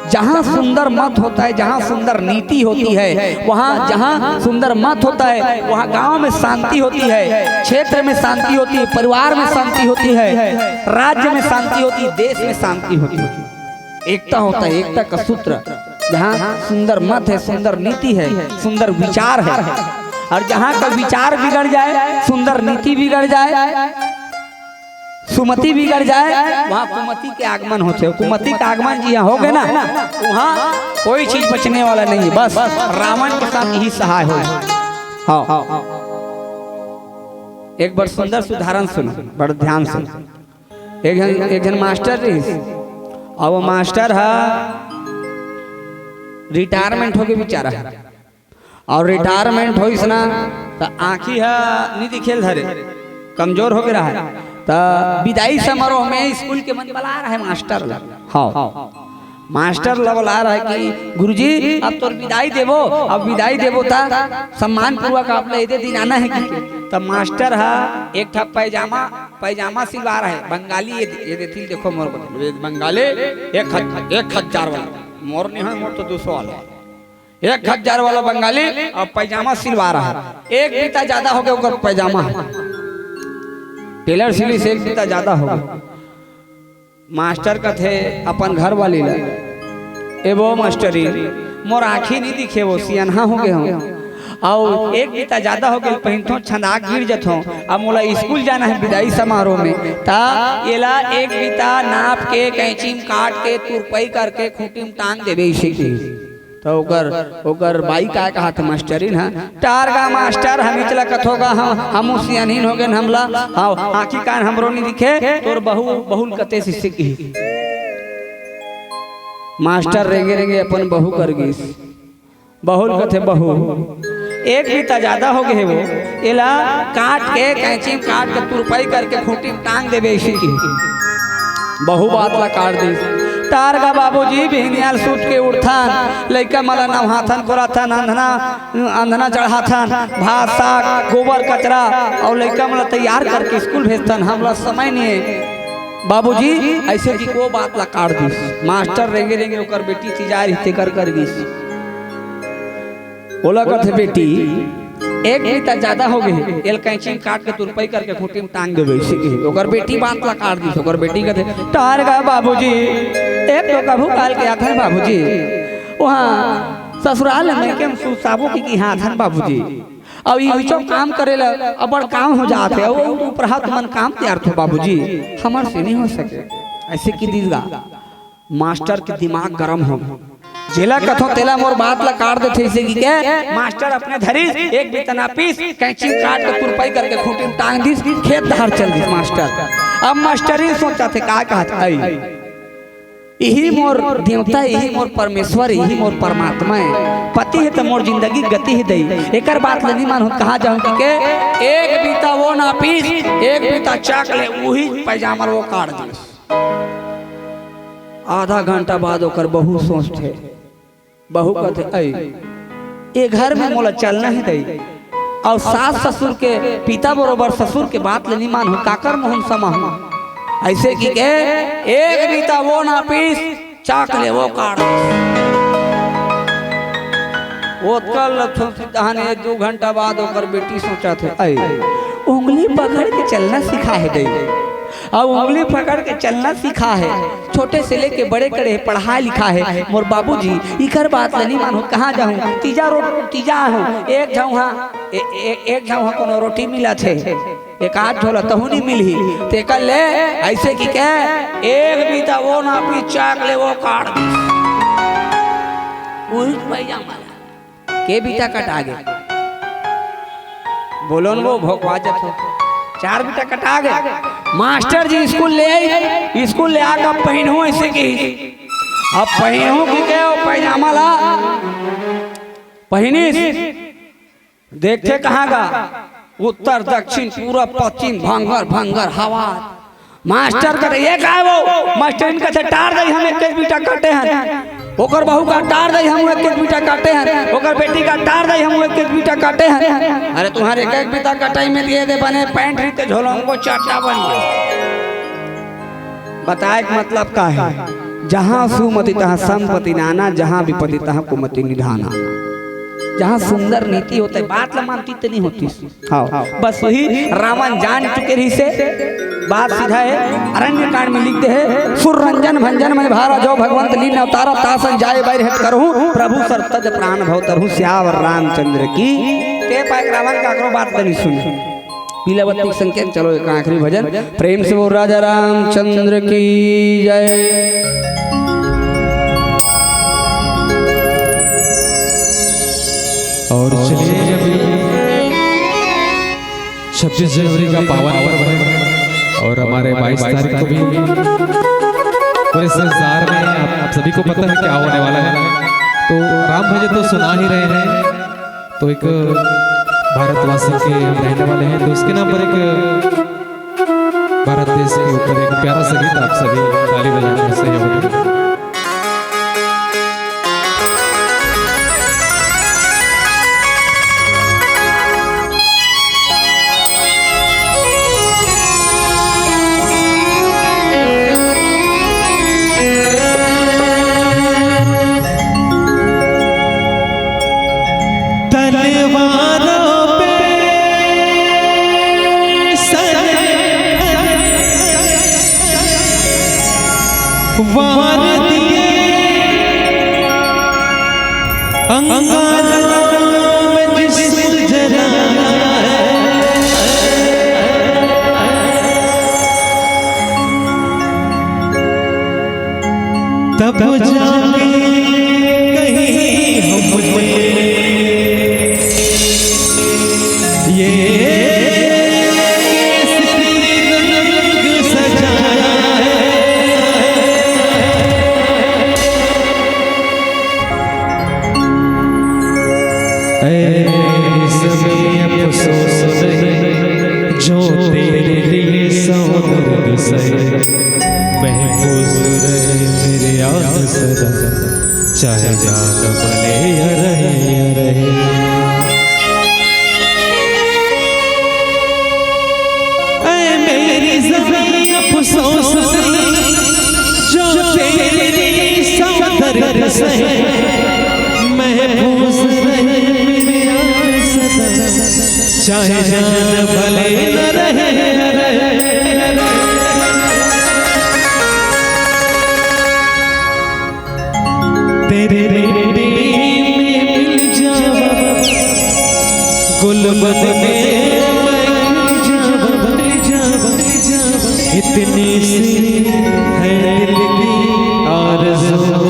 जहाँ सुंदर मत होता है, जहाँ सुंदर नीति होती है, वहाँ, जहाँ सुंदर मत होता है, वहाँ गांव में शांति होती है, क्षेत्र में शांति होती है, परिवार में शांति होती है, राज्य में शांति होती है, देश में शांति होती है। एकता होता है, एकता का सूत्र। जहाँ सुंदर मत है, सुंदर नीति है, सुंदर विचार है, और जहाँ का विचार बिगड़ जाए, सुंदर नीति बिगड़ जाए, सुमति बिगड़ जाए, वहाँ कुमति के आगमन होथे। कुमति के आगमन जिहाँ होगे ना, वहाँ कोई चीज बचने वाला नहीं है। बस रावण के साथ यही सहाय हो। हाँ, एक बार सुंदर से उदाहरण सुनो, बड़ ध्यान से। एक जन, एक जन मास्टर रहिस, और वो मास्टर हा रिटायरमेंट होके बेचारा, और रिटायरमेंट होइस ना, त आँखी ह नी दिखेल धरे, कमजोर होके रहा। त विदाई समारोह में स्कूल के मन बला रहा है मास्टर ला। हाँ, मास्टर ला बला रहा है कि "गुरुजी, अब तोर विदाई देबो, अब विदाई देबो त सम्मान पूर्वक आप ला एदे दिन आना है" कि। त मास्टर ह एक ठा पैजामा, पैजामा सिलवा रहा है, बंगाली, ये, ये देथिल देखो मोर को, ये बंगाली एक हज-, एक हजार वाला, मोर नहीं है, मोर तो दो सौ वाला। एक हजार वाला बंगाली अब पैजामा सिलवा रहा है, एक बीता ज्यादा हो गया ओकर पैजामा है, टेलर सिली से एक बीता ज्यादा हो गया। मास्टर कथे अपन घर वाली ला, "ए वो मास्टरी, मोर आँखी नहीं दिखे, वो सियनहा हो गए हो, अउ एक बीता ज्यादा हो गए, पहिनथों छंदा गिर जथों, अब मोला स्कूल जाना है विदाई समारोह में, ता एला एक बीता नाप के कैंची में काट के तुरपई करके खूंटी में टांग देबे इसे की।" त ओकर, ओकर बाई काय कहाथे मास्टरिन ह, "टार गा मास्टर, हमीच ला कथो गा, हम, हमू सियानिन हो गेन हमला, हाँ, आँखी कान हमरो नी दिखे, तोर बहू, बहू ल कते सिसी की।" मास्टर रेंगे रेंगे अपन बहू कर गिस। बहू ल कथे, "बहू, एक बीता ज्यादा हो गए वो, एला काट के, कैंची में काट के, तुरपई करके खूंटी में टांग देबे इसी की।" बहू बात ला काट दिस। "टार गा बाबूजी, बिहनिया ल सूत के उठथन, लइका मन ला नहाथन, कोराथन, अंधना, अंधना चढ़ाथन, भात, साग, गोबर, कचरा, और लइका मन ला तैयार करके स्कूल भेजथन, हमला समय नहीं है बाबूजी।" ऐसे की को बात ला काट दिस। मास्टर रेंगे रेंगे ओकर बेटी चिल्लाए रहिथे, कर कर गिस। ओला कथे, "बेटी, एक बीता ज्यादा हो गए, एल कैंची में काट के तुरपई करके खूंटी में टांग देबे इसी की।" ओकर बेटी बात ला काट दिस। ओकर बेटी कथे, "टार गा बाबूजी, एक तो कभू काल के आथन बाबूजी, वहाँ ससुराल में के हम सुसाबो की, की हाथन बाबूजी, अब ये सब काम करे ला अबड़ काम हो जात है, वो उपरहा तुमन काम तैयार थो बाबूजी, हमर से नहीं हो सके।" ऐसे की दिस गा। मास्टर के दिमाग गरम हो गे। जेला कथो तेला मोर बात ला काट देथे, इसे की के मास्टर अपने धरिस, एक बीता नापिस, कैंची काट के तुरपई करके खूंटी में टांग दिस, खेत धार चल दिस मास्टर। अब मास्टरी सोचा थे, का कहत आई, इही मोर देवता, इही मोर परमेश्वर, इही मोर परमात्मा हे। पति हे त मोर जिंदगी गति हे दई। एकर बात ल नी मानहूं त कहाँ जाहूं कि के एक बीता वो नापिस, एक बीता चाक ले, उही पैजामा ल वो काट दिस। आधा घंटा बाद ओकर बहू सोचथे, बहू कथे, "अई, ए घर में मोला चलना हे दई, अउ सास ससुर के, पिता बरोबर ससुर के बात ल नी मानहूं, काकर मुंह म समाहूं?" अइसे कहिके एक बीता वो नापिस, चाक ले वो काट दिस। ओतका ल थोंक तहाने एक दू घंटा बाद ओकर बेटी सोचथे, "अई, उंगली पकड़ के चलना सिखाहे दई।" अउ उंगली पकड़ के चलना सिखाहे, छोटे से लेके बड़े करे हे, पढ़ाय लिखाय हे। मोर बाबूजी, इकर बात ल नी मानहूं त कहाँ जाहूं? तीजा रो-, तीजा आहूं, एक झउहा, ए-, ए-, एक झउहा कोनो रोटी मिलत हे, एक आध झोला तहूं नी मिलही। तेकर ले अइसे कहिके एक बीता वो नापिस, चाक ले वो काट दिस। उही पैजामा ला। के बीता कटा गे? बोलो न, वो भोकवा जत हो। चार बीता कटा गे। मास्टर जी स्कूल ले आई, स्कूल ले आके अब पहिनहूं अइसे कहिस। अब पहिनहूं कहिके वो पैजामा ला पहिनिस। देखथे कहाँ गा? उत्तर, दक्षिण, पूरब, पश्चिम, भंगर भंगर हवा। मास्टर कथे, "ये का हे वो?" मास्टरिन कथे, "टार दई हम एक एक बीता काटे हन।" ओकर बहू कथे, "टार दई हम एक एक बीता काटे हन।" ओकर बेटी कथे, "टार दई हम एक एक बीता काटे हन।" अरे तुंहर एक एक बीता कटाई में दिए दे बने पैंट रीते झोलंगो चाटा बन गे। बताय के मतलब का हे? जहाँ सुमति तहाँ संपत्ति नाना, जहाँ विपत्ति तहाँ कुमति निधाना। जहाँ सुंदर नीति होथे, बात ल मानती त नी होतिस। हाँ, बस वही रावण जान चुके रहिसे। बात सीधा हे, अरण्य कांड में लिख दे हे, "सुर रंजन भंजन मय भारा, जो भगवंत लीन अवतारा, तासन जाय बैर हत करहूँ, प्रभु सर तज प्रान भव तरहूँ, सियावर रामचंद्र की।" ते पाय रावण काकरो बात ल नी सुने। पीला बत्ती के संकेत, चलो एक आखिरी भजन, प्रेम से बोल राजा रामचंद्र की जय। और चलिए, अभी छब्बीस जनवरी का पावन पर्व है और हमारे बाईस तारीख को भी पूरे संसार में आप, आप सभी को पता है क्या होने वाला है। तो राम भजन तो सुना ही रहे हैं, तो एक भारतवासी के हम रहने वाले हैं, तो उसके नाम पर एक भारत देश के ऊपर एक प्यारा सा गीत आप सभी ताली बजाकर सहयोग करें। तलवारों पे सर वार दिए, अंगारों में जिस्म जलाए। तब जाके कहीं हमने ये रंग सजाया है। ऐ समय अफसोस नहीं जो तेरे लिए सौ दर्द सहे। महफूज रहे मेरे याद सदा, चाहे जान भले या रहे, या रहे। ऐ मेरी जमीन अफसोस नहीं, जो तेरी सौ दर्द सहे। महफूज रहे मेरे याद सदा, चाहे जान भले न रहे। तेरे मिट्टी में मिल जावा, गुल बन में मैं खिल जावा, खिल जावा, खिल जावा। इतनी सी है दिल की आरज़ू।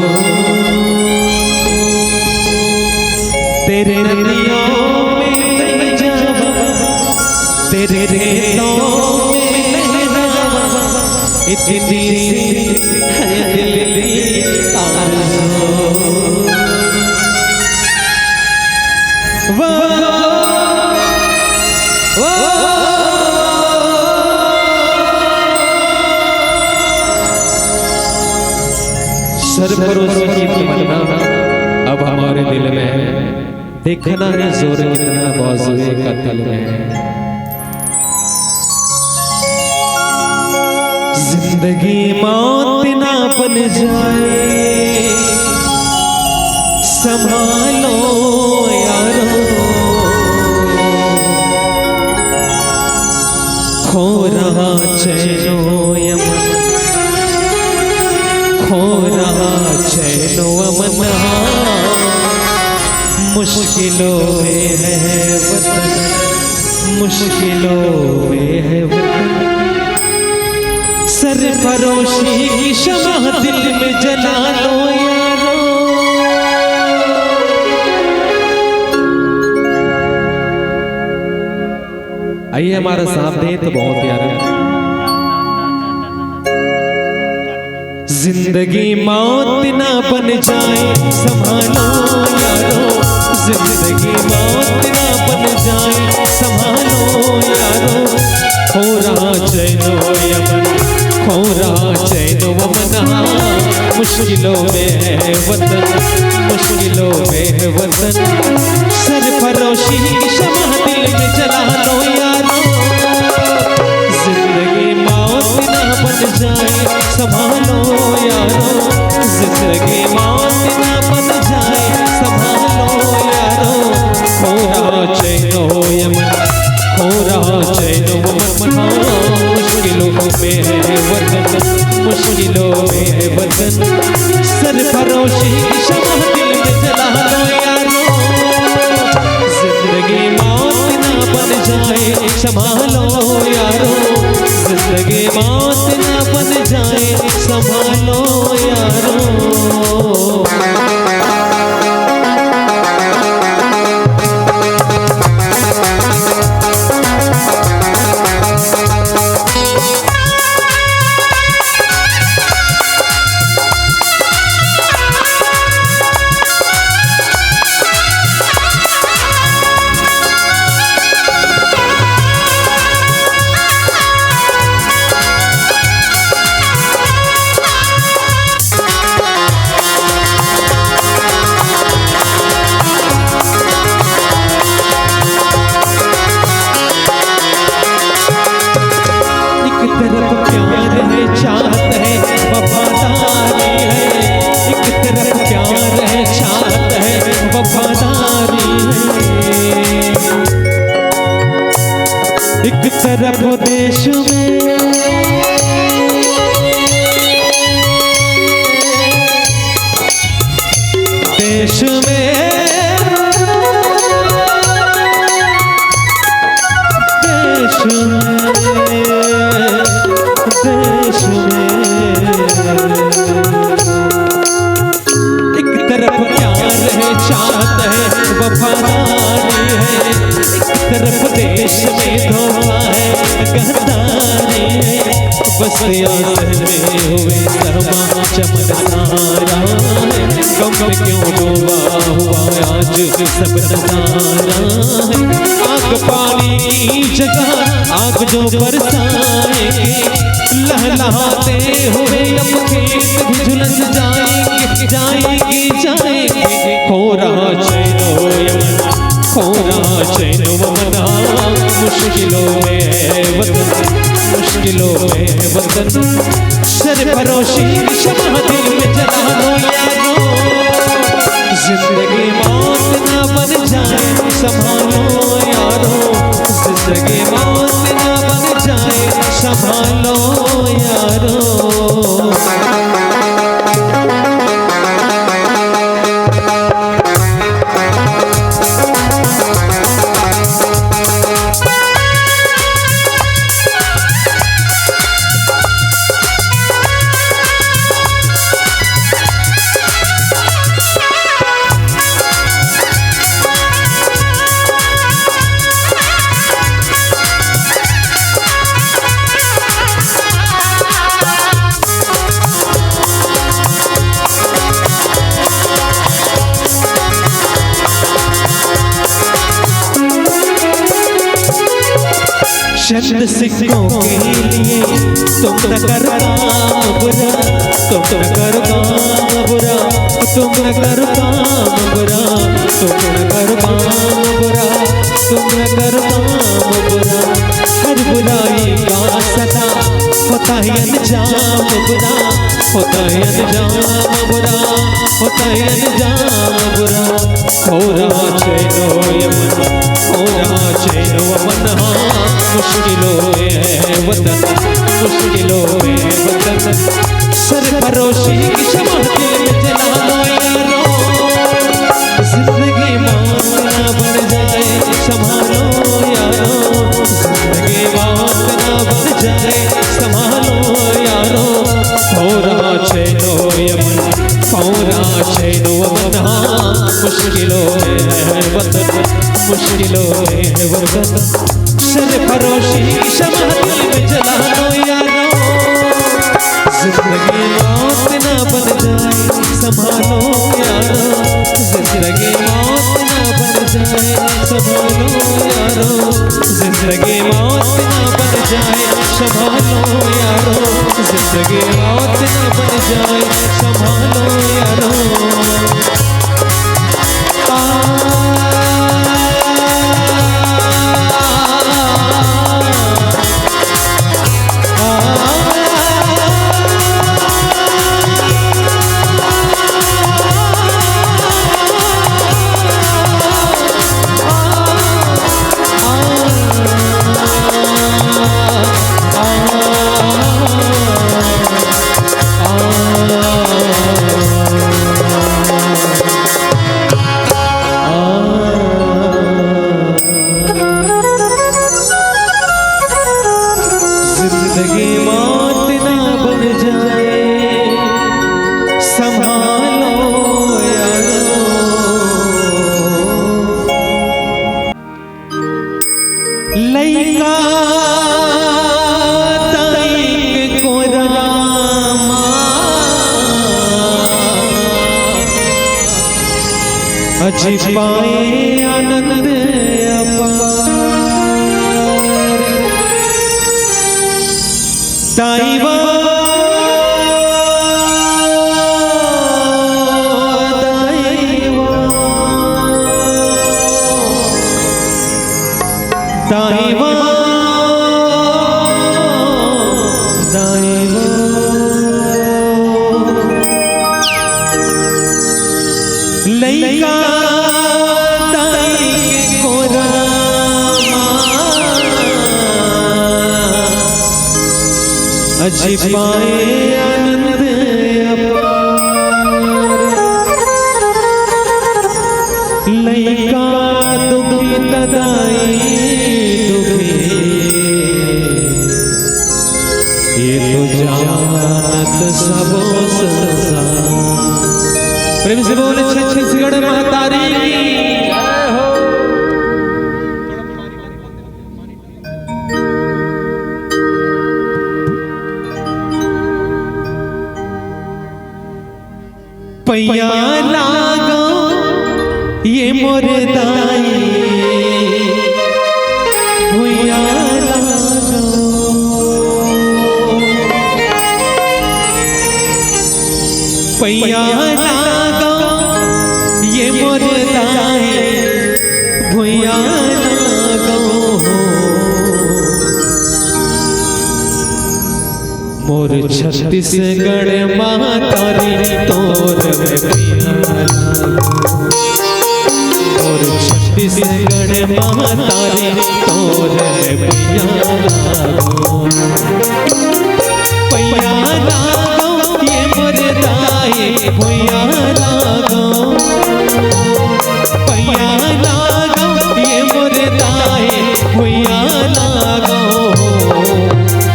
तेरे नदियों में नहीं जावा, तेरे रेतों में नहीं जावा। इतनी सी है दिल की आरज़ू। वाह, वाह। सरफरोशी की तमन्ना अब हमारे दिल में है। देखना है जोर कितना बाजुए का दिल में है। जिंदगी मौत ना बन जाए, संभालो यारो। खो रहा चैनो यमन, खो रहा चैनो अमन, हाँ। मुश्किलों में है वतन, मुश्किलों में है वतन। सरफरोशी की शमअ दिल में जला लो यारो। आइए, हमारा साथ दें तो बहुत प्यारा। जिंदगी मौत ना बन जाए, संभालो यारो। जिंदगी मौत ना बन जाए, संभालो यारो। खो रहा चैनो यमन, खो रहा चैनो अमन, हाँ। मुश्किलों में है वतन, मुश्किलों में है वतन। सरफरोशी की शमअ दिल में जला लो यारो। जिंदगी मौत ना बन जाए, संभालो यारो। जिंदगी मौत ना बन जाए, संभालो यारो। खो रहा चैनो यमन, खो रहा चैनो अमन, हाँ। मुश्किलों में है वतन, मुश्किलों में है वतन। सरफरोशी की शमअ दिल में जला लो यारो। जिंदगी मौत ना बन जाए, संभालो यारो। जिंदगी मौत ना बन जाए, संभालो यारो। एक तरफ प्यार है, चाहत है, वफादारी है। एक तरफ प्यार है, चाहत है, वफादारी है। एक तरफ देश में, देश में, देश में, देश में। एक तरफ प्यार है, चाहत है, वफादारी है, एक तरफ देश में धोखा है, गद्दारी है। बस याद में हुए सहमा चमन सारा है, गम में क्यों डूबा हुआ आज सब नजारा है। आग पानी की जगह आग जो बरसाएंगे, लहलहाते हुए अब खेत भी झुलस जाएंगे, जाएंगे, जाएंगे। खो रहा चैनो यमन, खो रहा चैनो अमन, मुश्किलों में है वतन, मुश्किलों में है वतन। सरफरोशी की शमअ दिल में जला लो यारो। जिंदगी मौत ना बन जाए, संभालो यारो। जिंदगी मौत ना बन जाए, संभालो यारो। चंद सिक्कों के लिए तुम न करो काम बुरा, तुम न करो काम बुरा, तुम न करो काम बुरा, तुम न करो काम बुरा, तुम न करो काम बुरा। हर बुराई का सदा होता है अंजाम बुरा, होता है अंजाम बुरा, होता है अंजाम बुरा। हो रहा चैनो यमन, हो रहा चैनो अमन, हाँ, मुश्किलों में है वतन, मुश्किलों में है वतन। सरफरोशी की शमअ दिल में जला लो यारो, जिंदगी मौत ना बन जाए, संभालो यारो, जिंदगी मौत ना बन जाए, संभालो यारो। हो रहा चैनो यमन, हो रहा चैनो अमन, हाँ, मुश्किलों में है वतन, मुश्किलों में है वतन। सरफरोशी की शमअ दिल में जला लो यारो, जिंदगी मौत ना बन जाए, संभालो यारो, जिंदगी मौत ना बन जाए, संभालो यारो, जिंदगी मौत ना बन जाए, संभालो यारो, जिंदगी मौत ना बन जाए, संभालो यारो। आ, जिंदगी मौत ना बन जाए, संभालो यारो। लइका ताई के कोरा मा, अजी पाए आनंद अपार। दाई वा, दाई वा, दाई वा, दाई वा। लइका ताई के कोरा मा, अजी पाए आनंद अपार। लइका दुखी त दाई दुखी, ये तो जानत सबो संसार। प्रेम से बोले छत्तीसगढ़ महतारी की। पैया लागो ये मोर दाई, भुइया लागो। पैया लागो ये मोर दाई, भुइया लागो हो। मोर छत्तीसगढ़ महतारी तोर में पैया लागो। मोर छत्तीसगढ़ महतारी तोर में पैया लागो। पैया लागो ये मोर दाई, भुइया लागो। पैया लागो ये मोर दाई, भुइया लागो।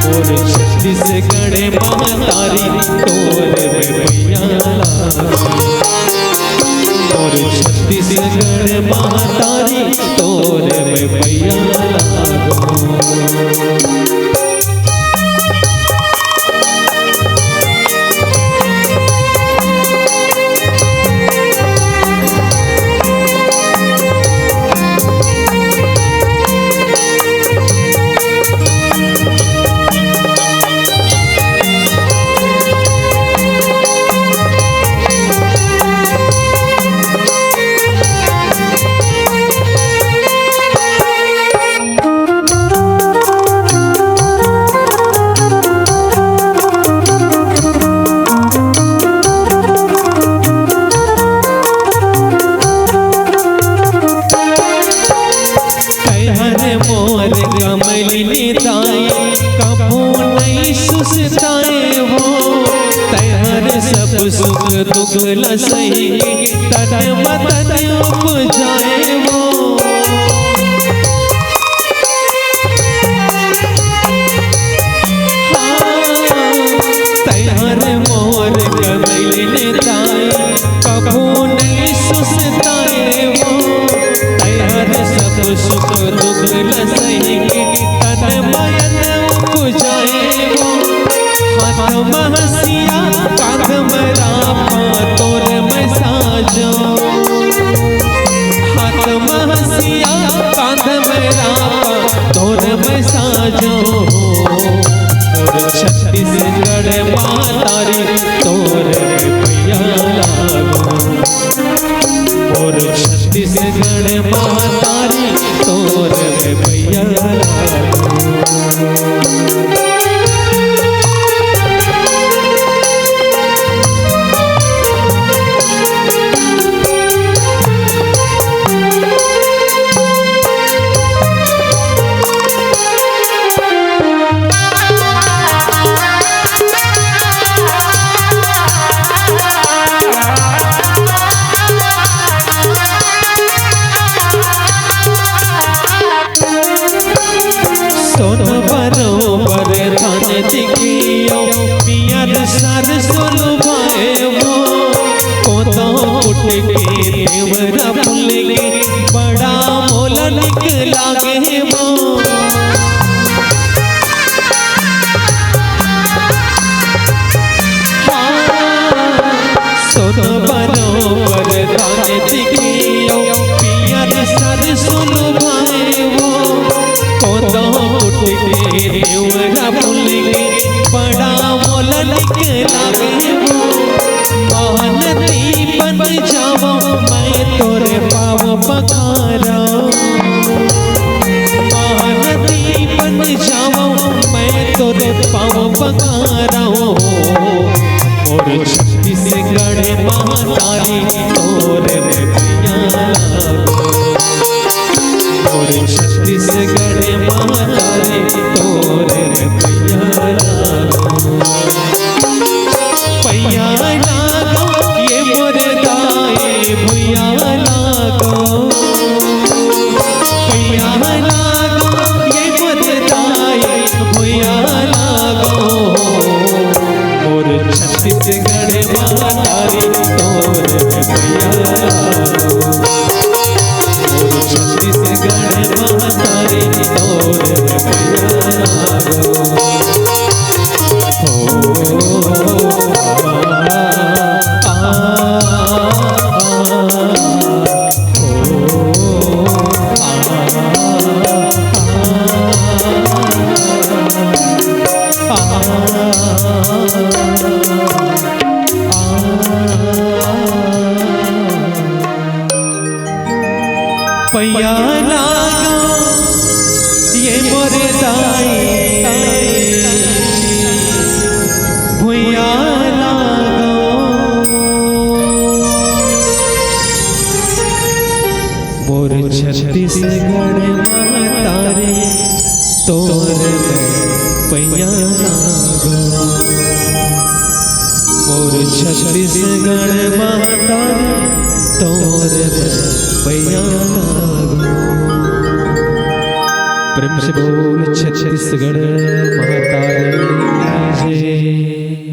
मोर छत्तीसगढ़ महतारी तोर में पैया लागो। मोर छत्तीसगढ़ महतारी तोर में पैया लागो। कमैले दाई, कभू नइ सुस्ताए वो। तैं हर सब सुख दुख ल सही, तन मदन उपजाए वो। हाँ, तैं हर मोर कमैले दाई, कभू नइ सुस्ताए वो। तैं हर सब सुख दुख ल सही, तन मदन उपजाए वो। हाथ म हँसिया, काँध म रापा, तोर मैं साजों। हाथ म हँसिया, काँध म रापा, तोर मैं साजों। मोर छत्तीसगढ़ महतारी, तोर मैं पैया लागों। मोर छत्तीसगढ़ महतारी, तोर मैं पैया लागों। सोन बरोबर धन दिखियो, पियर सरसों लुभाए वो। कोदो कुट के नेवरा फूल के, बड़ा मोला निक लागे वो। हाँ, सोन बरोबर धन दिखियो, पियर सरसों लुभाए वो। कोदो कुट के नेवरा फूल के, बड़ा मोला निक लागे वो। मानती बन जावों मैं तोर पाँव पखारँव। मानती बन जावों मैं तोर पाँव पखारँव। मोर छत्तीसगढ़ महतारी, तोर मैं पैया लागों। मोर छत्तीसगढ़ महतारी, तोर मैं पैया लागों। पैया लागों, ये मोर दाई, भुइयाँ लागों। पैया लागों, ये मोर दाई, भुइयाँ लागों। मोर छत्तीसगढ़ महतारी, तोर मैं पैया लागों। मोर छत्तीसगढ़ महतारी, तोर मैं पैया लागों। ओ, आ, आ, आ, ओ, आ, आ, आ, आ। पैया लागों, ये मोर दाई, भुइयाँ लागों। मोर छत्तीसगढ़ महतारी, तोर मैं पैया लागों। मोर छत्तीसगढ़ महतारी, तोर मैं पैया लागों। प्रेम से बोल छत्तीसगढ़ महतारी की जय।